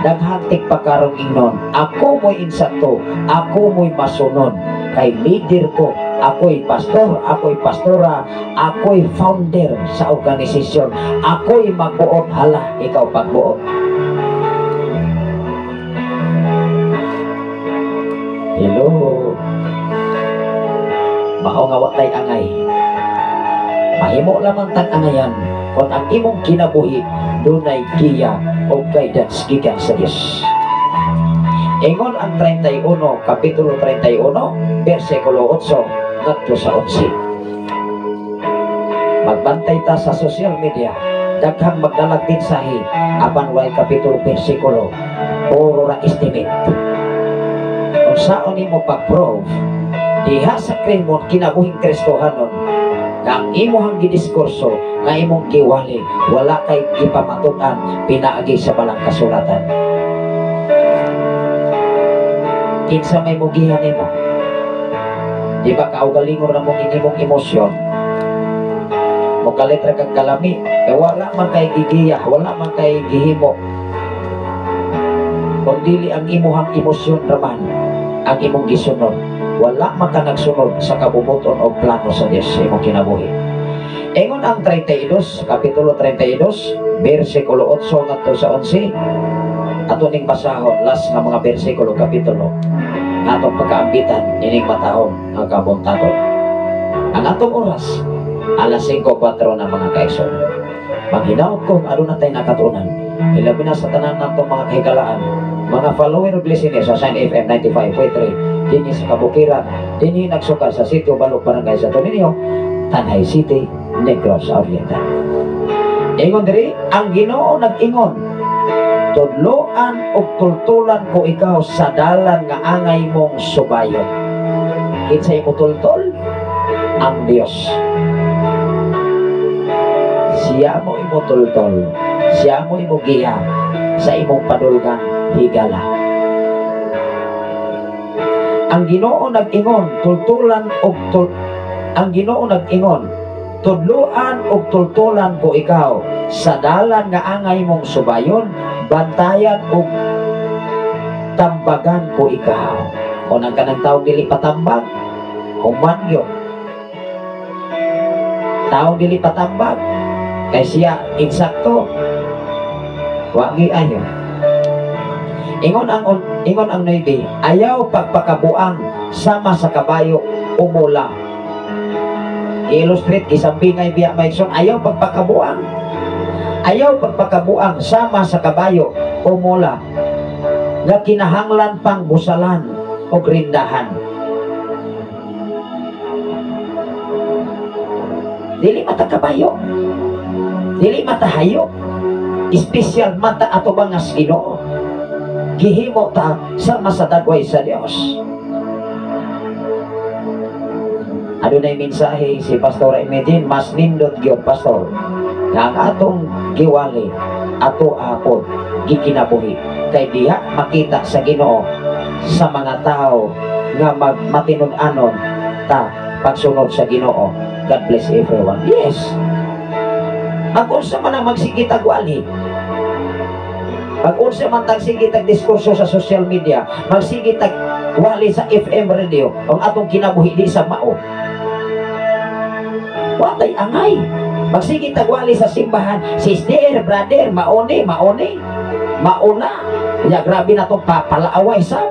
Daghang tigpakarong ingnon, ako mo'y insakto, ako mo'y masunod. Kay leader ko, ako'y pastor, ako'y pastora, ako'y founder sa organisasyon, ako'y magbuot, hala, ikaw pagbuot. Hello. Mao nga wa tay angay. Mahimo lamang tag angayan kung ang imong kinabuhi dunay giya o guidance gikan sa Dios. Ingon ang 31, Kapitulo 31, versikulo 8 ngadto sa 11. Magbantay ta sa social media, daghang magdalag mensahe apan way kapitulo bersikulo, puro ra estimate. Unsaon nimo pag-prove diha sa krimon kinabuhing Kristohanon nga ang imuhang gidiskurso nga imong giwali wala kay gipamatud-an pinaagi sa balang kasulatan? Kinsa may mugihan nimo? Di ba kaugalingon na mong imong emosyon? Mokalit ra kag kalami, eh wala man kay gigiya, wala man kay gihimo. Kung dili ang imuhang emosyon raman ang imong gisunod, wala man ka nagsunod sa kabubuton o plano sa Dios sa imong kinabuhi. Ingon ang 32, Kapitulo 32, versikulo 8 ngadto sa 11. Ato ning basahon last nga mga bersikulo kapitulo nga atong pagkaambitan ining matahom nga kabuntagon. Ang atong oras alas 5:04 na mga kaigsoon. Maghinaot ko aduna tay nakatunan. Ilabi na sa tanan natong mga kahigalaan, mga follower ug listener sa Shine FM 95.3 dinhi sa kabukiran, dinhi nagsuka sa Sitio Balok, Barangay Santo Niño, Tanay City, Negros Oriental. Ingon diri, ang Ginoo nag-ingon, tudloan ug tultulan ko ikaw sa dalan nga angay mong subayon. Kinsay mo tultol? Ang Dios. Siya mo imo tultol, siya mo imo giya sa imong padulngan higala. Ang Ginoo nag-ingon, tultulan og tul ang Ginoo nag-ingon, tudloan og tultulan ko ikaw sa dalan nga angay mong subayon, bantayan og tambagan ko ikaw. O nang kanang taong dili patambag, human yun. Taong dili patambag, kay siya insakto, wagi ayo. Ingon ang 9, ayaw pagpakabuang sama sa kabayo umula. I-illustrate, isang bingay biya maigsoon, ayaw pagpakabuang. Ayaw pagpakabuang sama sa kabayo umula nga kinahanglan pang busalan o grindahan. Dili mata kabayo, dili mata hayo, espesyal mata ato bangas Ginoo. Gihimo ta sama sa dagway sa Dios. Adunay mensahe si Pastor Imedin, mas nindot gyud pastor nga ang atong giwali ato apod gikinabuhi kay diha makita sa Ginoo sa mga tao nga magmatinud-anon ta pagsunod sa Ginoo. God bless everyone. Yes. Mag-unsa man ang magsigit ag wali, mag-unsa man tag sige tag diskurso sa social media, magsige tag wali sa FM radio, ang atong kinabuhi di sa mao. Watay angay. Magsige tag wali sa simbahan, sister, brother, maone, maone, mauna. Ya grabe na tong papalaaway sa.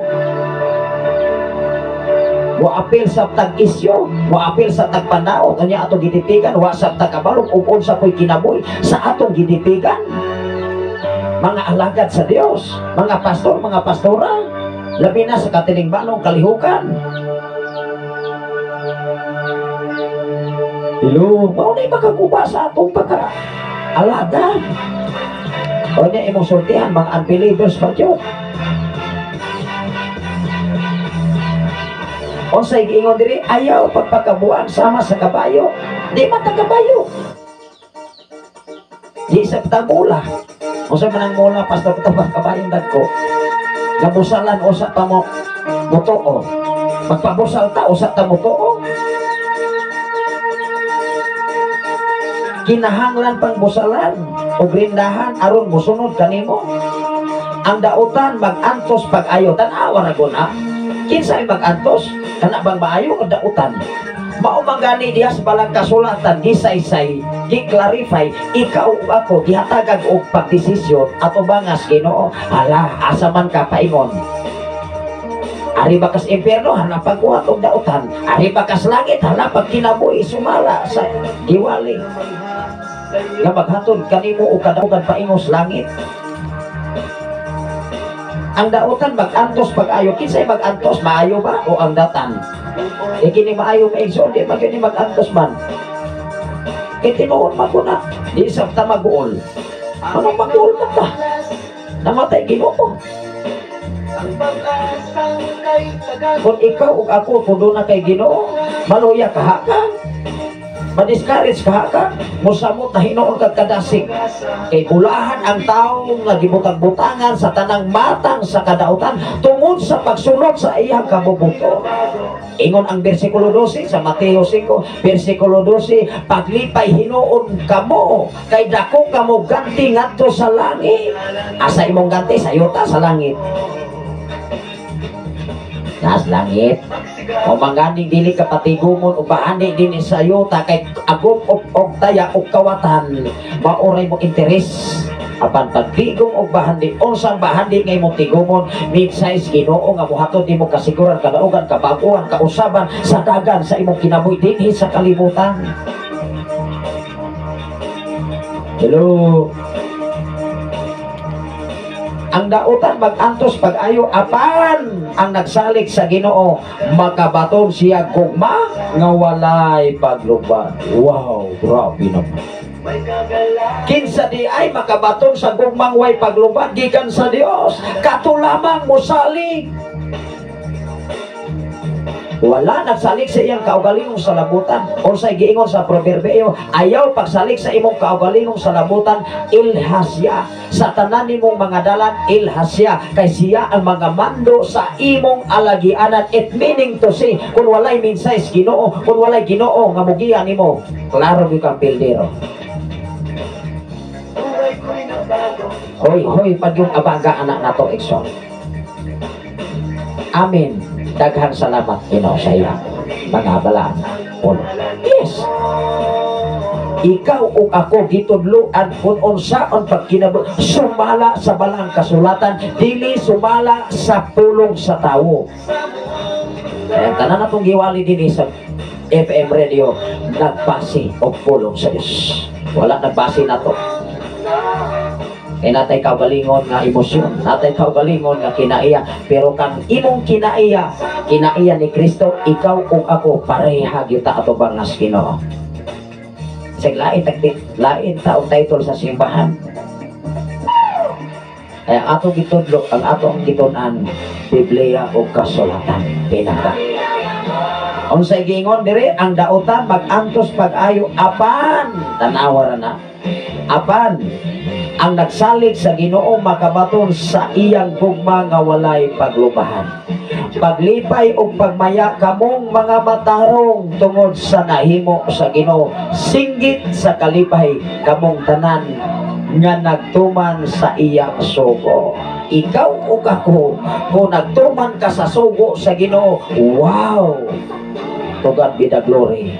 Wa apil sa tag-isyo, wa apil sa tagpanaot, unya atong gititigan, wa sa tagkabalog ug unsa ko'y kinabuhi sa atong gititigan. Mga alagad sa Dios, mga pastor, mga pastora, labi na sa katilingbanong kalihukan. Hello, mao na'y makaguba sa atong pagka-alagad. O niya imong sultihan, mga unbelievers pa Diyo. Unsay giingon diri, ayaw pagpakabuan sama sa kabayo. Di man ta kabayo. Di sa tabula. Unsa man ang mula, pastor, katabang kabayong dagko. Nabusalan usa pa mo mutuo. Magpabusal ta usa ta mutuo. Kinahanglan pang busalan o grindahan aron mosunod kanimo. Ang dautan magantos pag-ayo. Tan-awa ra guna. Kinsay magantos? Kana bang maayo o dautan? Mao man gani diha sa balang kasulatan gisaysay, gi-clarify ikaw ug ako gihatagag og pagdesisyon ato bangas Ginoo. Hala, asa man ka paingon? Ari ba kas impierno, hanapag kuhat og dautan. Ari ba kas langit, hanapag kinabuhi sumala sa giwali nga maghatod kanimo og kadaugan paingos langit. Ang dautan mag-antos pag-ayo. Kinsay mag-antos, maayo ba o ang dautan? E kini maayo maigsoon, di man kini mag-antos man. Kay tinuod man ko na, di sa ta mag-uol. Anong mag-uol man ta? Namatay Ginoo. Kung ikaw ug ako pudo na kay Ginoo, maluya ka ka. Ma-discourage ka ka, mosamot na hinuon kag kadasig. Kay bulahan ang tawo nga gibutang-butangan sa tanang matang sa kadautan tungod sa pagsulod sa iyang kabubuto. Ingon ang bersikulo 12 sa Mateo 5, bersikulo 12, paglipay hinuon kamo kay dako kamo ganti ngadto sa langit. Asa imong ganti? Sa yuta, sa langit. Nas langit. O manganing dili ka patigumon o bahani din sa yuta kay agom og og taya og kawatan, maoray mo interes. Apan pagtigom og bahandi, unsang bahandi nga imong tigumon, minsay Ginoo nga mohatod nimo kasiguran, kadaugan, kabaguhan, kausaban sa dagan sa imong kinabuhi dinhi sa kalibutan. Hello. Ang dautan mag-antos pag-ayo, apan ang nagsalig sa Ginoo makabaton siya gugma nga walay pagluban. Wow, grabe naman. Kinsa di ay makabaton sa gugmang way pagluban gikan sa Dios, kato lamang mosalig. Wala nagsalig sa iyang kaugalingong salabutan. Unsay giingon sa proverbio, ayaw pagsalig sa imong kaugalingong salabutan, ilhasya. Sa tanan nimong mga dalan, ilhasya. Kay siya ang mga mando sa imong alagianan. It meaning to say, kung walay minsay Ginoo, kung walay Ginoo nga mugiya nimo, klaro gyud kang pildero. Hoy, hoy, pag yung abaga anak nato, Exxon. Amen. Daghan salamat Ginoo sa iyang mga balaan. Yes. Ikaw ug ako gitudloan kung unsaon pagkinabuhi sumala sa balang kasulatan, dili sumala sa pulong sa tawo. Kaya tanan natong giwali dinhi sa FM radio, nagbase og pulong sa Dios. Wala nagbase nato. Kay natay kaugalingon nga emosyon, natay kaugalingon nga kinaiya, pero kang imong kinaiya, kinaiya ni Kristo, ikaw ug ako pareha gyud ta atubang nas Ginoo. Sig lain tagtit, lain ta og title sa simbahan. Kaya ato gitudlo ang ato ang gitun-an, Biblia ug kasulatan pinaka. Unsay giingon dire, ang dautan mag-antos pag-ayo apan tan-awa ra na. Apan ang nagsalig sa Ginoo makabaton sa iyang gugma nga walay paglubahan. Paglipay ug pagmaya kamong mga matarong tungod sa nahimo sa Ginoo. Singgit sa kalipay kamong tanan nga nagtuman sa iyang sugo. Ikaw ug ako, kung nagtuman ka sa sugo sa Ginoo, wow! To God be the glory.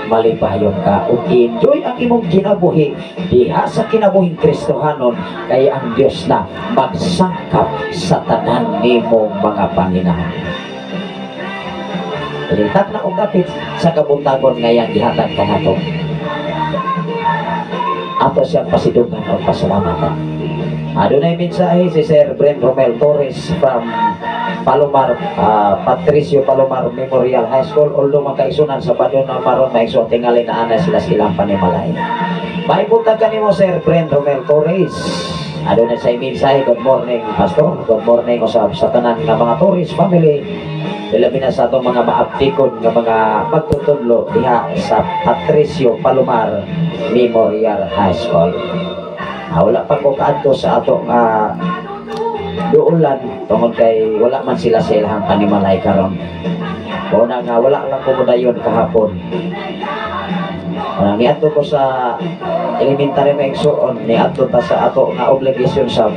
Malipayon ka ug enjoy ang imong kinabuhi diha sa kinabuhing Kristohanon, kay ang Dios na magsangkap sa tanan nimong mga panginahanglan. Litak na og dapit sa kabuntagon ngayang gihatag kanato. Ato siyang pasidunggan o pasalamatan. Adunay mensahe si Sir Bren Romel Torres from Palomar, Patricio Palomar Memorial High School. Although magkaisunan sa Badon na maron maigsoon tingali na ana sila silang panimalay. Maibutag kanimo Sir Bren Romel Torres. Adunay sa mensahe, good morning Pastor, good morning usab sa tanan nga mga Torres family. Labi na sa atong mga maaptikon nga mga magtutudlo diha sa Patricio Palomar Memorial High School. Wala pa ko kaadto sa atong duulan tungod kay wala man sila sa ilang panimalay karon. Una nga wala lang ko modayon kahapon. Una niadto ko sa elementary maigsoon, niadto ta sa ato nga obligation sa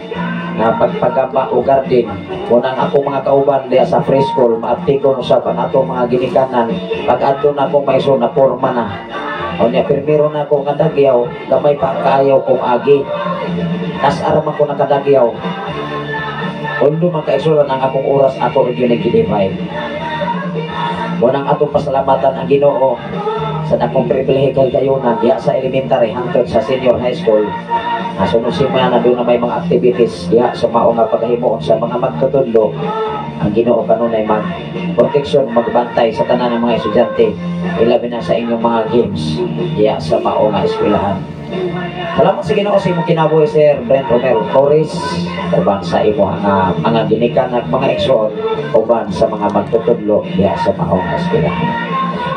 nga pagpagamba o garden. Unang ako mga kauban diha sa preschool, maaptikon usab ang atong mga ginikanan. Pag adto na akong maigsoon na porma na. Unya pirmiro na ako nga dagyaw, gamay pa kaayo kong agi. Kas aram ako nakadagyaw. Although mga kaigsuonan, ang akong oras ako rin yun gi-divide. Unang atong pasalamatan ang Ginoo sa dakong pribilehe kay gayunan diha sa elementary hangtod sa senior high school. Nasunod semana doon na may mga activities diha sa mao nga paghimuon sa mga magtutudlo. Ang Ginoo kanunay mag protection, magbantay sa tanan ng mga estudyante, ilabi na sa inyong mga games diha sa mao nga eskwelahan. Salamat sa Ginoo sa imong kinabuhi, Sir Brent Romero Torres, uban sa imo nga mga ginikan at mga igsoon, uban sa mga magtutudlo diha sa mao nga eskwelahan.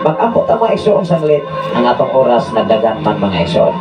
Mag-ampo ta, mga igsoon, sanglit ang atong oras nagdagan man, mga igsoon.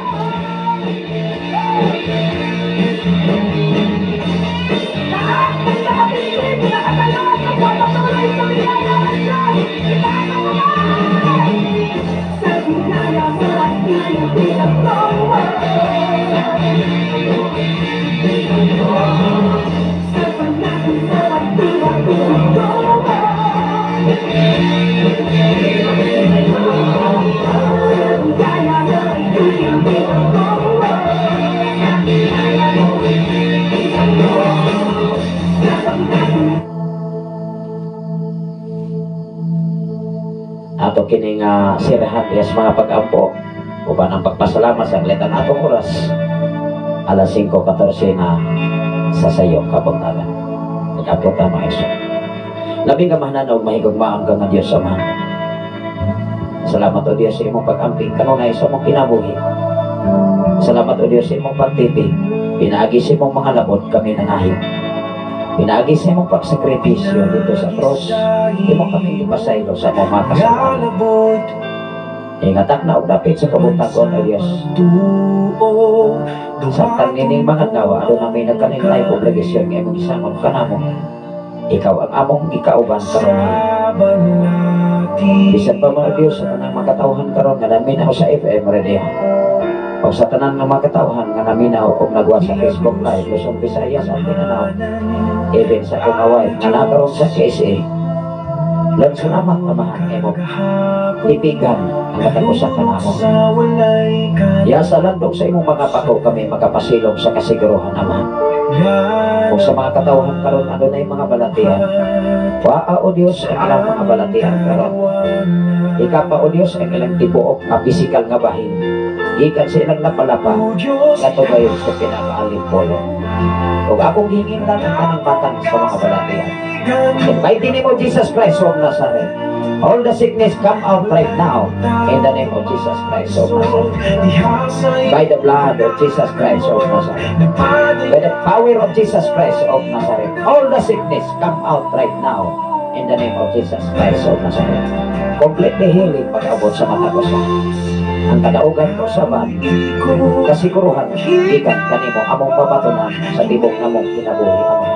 Ato kining sirahan yes mga pag-ampo uban ang pagpasalamat sa ang atong oras alas 5:14 na sa sayo kabuntagan. Nag-ampo ta, mga igsoon. Labing gamhanan og mahigugmaon ka nga Dios Amahan. Salamat, O Dios, sa imong pag-amping kanunay sa imong kinabuhi. Salamat, O Dios, sa imong pagtipig. Pinaagi sa imong mga labot kami nangahin. Pinaagi sa imong pagsakripisyo dito sa cross, imo kami ipasaylo sa imong mga kasalanan. Ingatak na og dapit sa kabuntagon, O Dios. Samtang nining mga adlaw, aduna may nagkanilay obligasyon nga imong gisangon kanamo. Ikaw ang among gikauban karon. Bisan pa mga Diyos sa tanang makatawhan karon nga naminaw sa FM radio, o sa tanan nga makatawhan nga naminaw og nagwa sa Facebook Live, Luzon, Visayas at Mindanao, even sa akong wife nga nakaroon sa KSA. Lord, salamat, Amahan, imong tipigan ang matag usa kanamo. Ya sa landong sa imong mga pako kami makapasilong sa kasiguruhan, Amahan. Kung sa mga katawhan karon adunay mga balatian, waa, O Dios, ang ilang mga balatian karon. Ika pa, O Dios, ang ilang tibuok nga pisikal nga bahin gikan sa ilang napalapa ngadto gayon sa pinakaalimpolo. Ug akong gihingintan ang tanang matang sa mga balatian. In mighty name of Jesus Christ of Nazareth, all the sickness come out right now in the name of Jesus Christ of Nazareth. By the blood of Jesus Christ of Nazareth. By the power of Jesus Christ of Nazareth. All the sickness come out right now in the name of Jesus Christ of Nazareth. Completely healing pag-abot sa matag usa. Ang kadaugan ko sa ban, kasiguruhan, gikan kanimo among pabatonan sa tibok namong kinabuhi, Ama.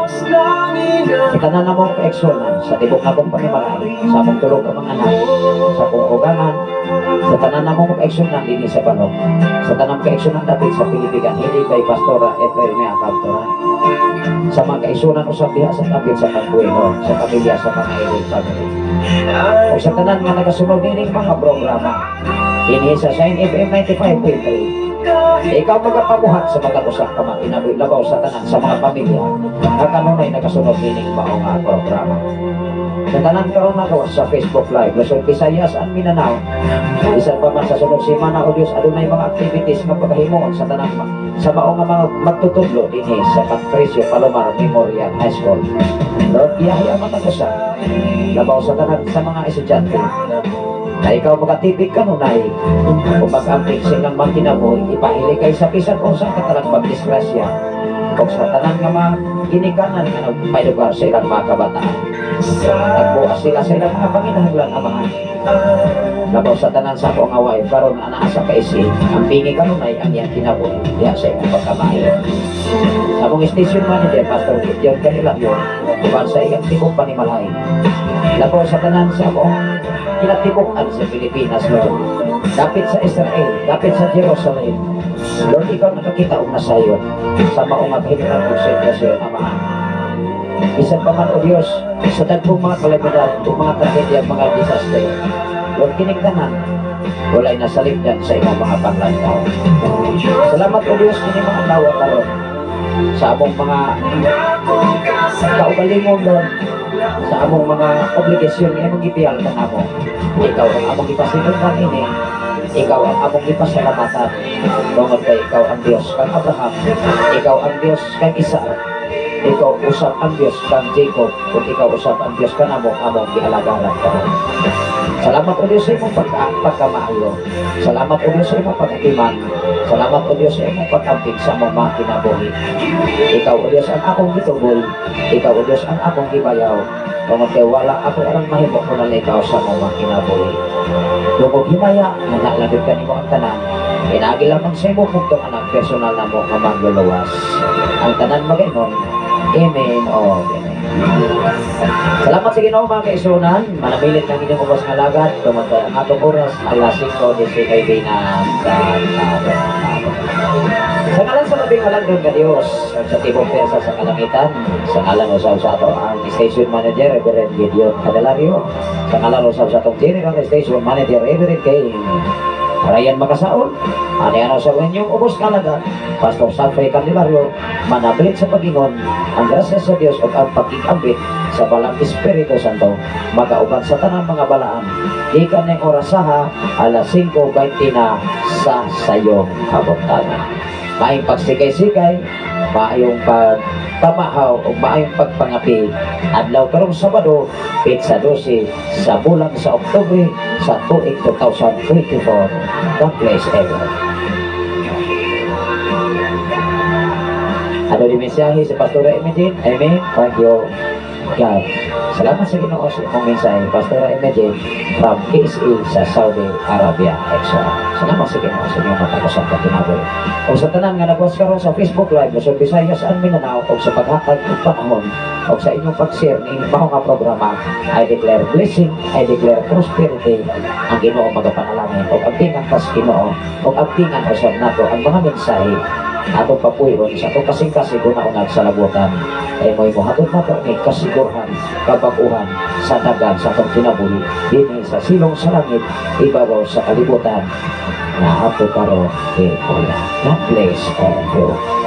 Sa tanan namong kaigsuonan, sa tibok namong panimalay, sa among tulo ka mga anak, sa akong ugangan, sa tanan namong kaigsuonan dinhi sa Banog, sa tanang kaigsuonan dapit sa Pilipigan, hindi kay Pastora April Mea Cabtoran, sa mga kaigsuonan usab diha sa dapit sa Pagbuelo, sa pamilya sa mga Ilig family. O sa tanan nga nagasunod nining mga programa, dinhi sa Shine FM 95.3, ikaw magapabuhat sa matag usa ka mga kinabuhi labaw sa tanan sa mga pamilya nga kanunay nagasunod nining mao nga programa. Sa tanan karon nagawas sa Facebook Live, Luzon, Visayas and Mindanao, bisan pa man sa sunod semana, O Dios, adunay mga activities nga paghimuon sa tanan sa mao nga mga magtutudlo dinhi sa Patricio Palomar Memorial High School. Lord, biyahe ang matag usa labaw sa tanan sa mga estudyante na ikaw makatipig kanunay o mag-amping sa ilang mga kinabuhi, ipahili kay sa bisan unsang katalang pagdisgrasya o sa tanan nga mga ginikanan nga nagpailugar sa ilang mga kabataan. Nagbuas sila sa ilang mga panginahanglan, Amahan. Labaw sa tanan sa akong wife karon nga anaa sa KSA, ang pingi kanunay ang iyang kinabuhi diha sa imong pagkamaayo. Sa among station manager, Pastor Gideon Canilario, uban sa iyang tibok panimalay. Labaw sa tanan sa akong kinatibuk-an sa Pilipinas, Lord. Dapit sa Israel, dapit sa Jerusalem. Lord, ikaw nakakita og nasayon sa mao nga kahimtang ug sitwasyon, Amahan. Bisan pa man, O Dios, sa dagkong mga kalamidad, ug mga trahedya, mga disaster, Lord, kining tanan, walay nasalipdan sa imong mga panglantaw. Salamat, O Dios, kini mga adlaw karon sa among mga kaugalingon, Lord, sa among mga obligasyon nga imong gipiyal kanamo. Ikaw ang among gipasinungan ini. Ikaw ang among gipasalamatan. Tungod kay ikaw ang Dios kang Abraham, ikaw ang Dios kang Isaac, ikaw usab ang Dios kang Jacob, ug ikaw usab ang Dios kanamo among gialagaran karon. Salamat, O Dios, sa imong pagkamaayo. Salamat, O Dios, sa imong pag-atiman. Salamat, O Dios, sa imong pag-amping sa among mga kinabuhi. Ikaw, O Dios, ang akong gitubol. Ikaw, O Dios, ang akong gibayaw. Tungod kay wala ako arang mahimo kung wala ikaw sa among mga kinabuhi. Dungog himaya, nanalagod kanimo ang tanan. Pinaagi lamang sa imong bugtong anak, personal namo nga manluluwas. Ang tanan magaingon, "Amen o Amen." Salamat sa Ginoo, mga kaigsuonan. Manamilit ng inyong ubos nga alagad. Tungod kay ang atong oras alas 5:19 na sa Sa ngalan sa labing halangdon nga Dios, ug sa tibok persa sa kalangitan, sa ngalan usab sa ato ang station manager, Reverend Gideon Cadelario, sa ngalan usab sa atong general station manager, Reverend Kay Ryan Makasaol, ani ano sa inyong ubos nga alagad, Pastor Salfrey Candelario, manabilit sa pagingon, ang grasya sa Dios ug ang pagkikambit sa Balaang Espiritu Santo, magauban sa tanang mga balaan, gikan ning orasaha, alas 5:20 na sa sayong kabuntagan. Maayong pagsikay-sikay, maayong pagpamahaw o maayong pagpangapi. Adlaw karong Sabado, petsa 12 sa bulan sa Oktubre sa tuig 2024. God bless everyone. Ano di mensahe si Pastora Imogene? Amen. Thank you, God. Salamat sa Ginoo sa imong mensahe, Pastora Imogene from KSA sa Saudi Arabia. Exo. Salamat sa Ginoo sa inyong matagusan kinabuhi. O sa tanan nga nagwas karon sa Facebook Live, Luzon, Visayas and Mindanao, o sa paghatag og panahon, o sa inyong pag-share ni mao nga programa, I declare blessing, I declare prosperity. Ang Ginoo magapanalangin o ampingan kas Ginoo o ampingan usab nato ang mga mensahe atong papuyon sa atong kasing-kasing una-unag sa labutan ay mo'y mohatod nato ni kasigurhan, kabaguhan sa dagan sa atong kinabuhi dinhi sa silong sa langit, ibabaw sa kalibutan na ato karon kay Kuya. God bless everyone.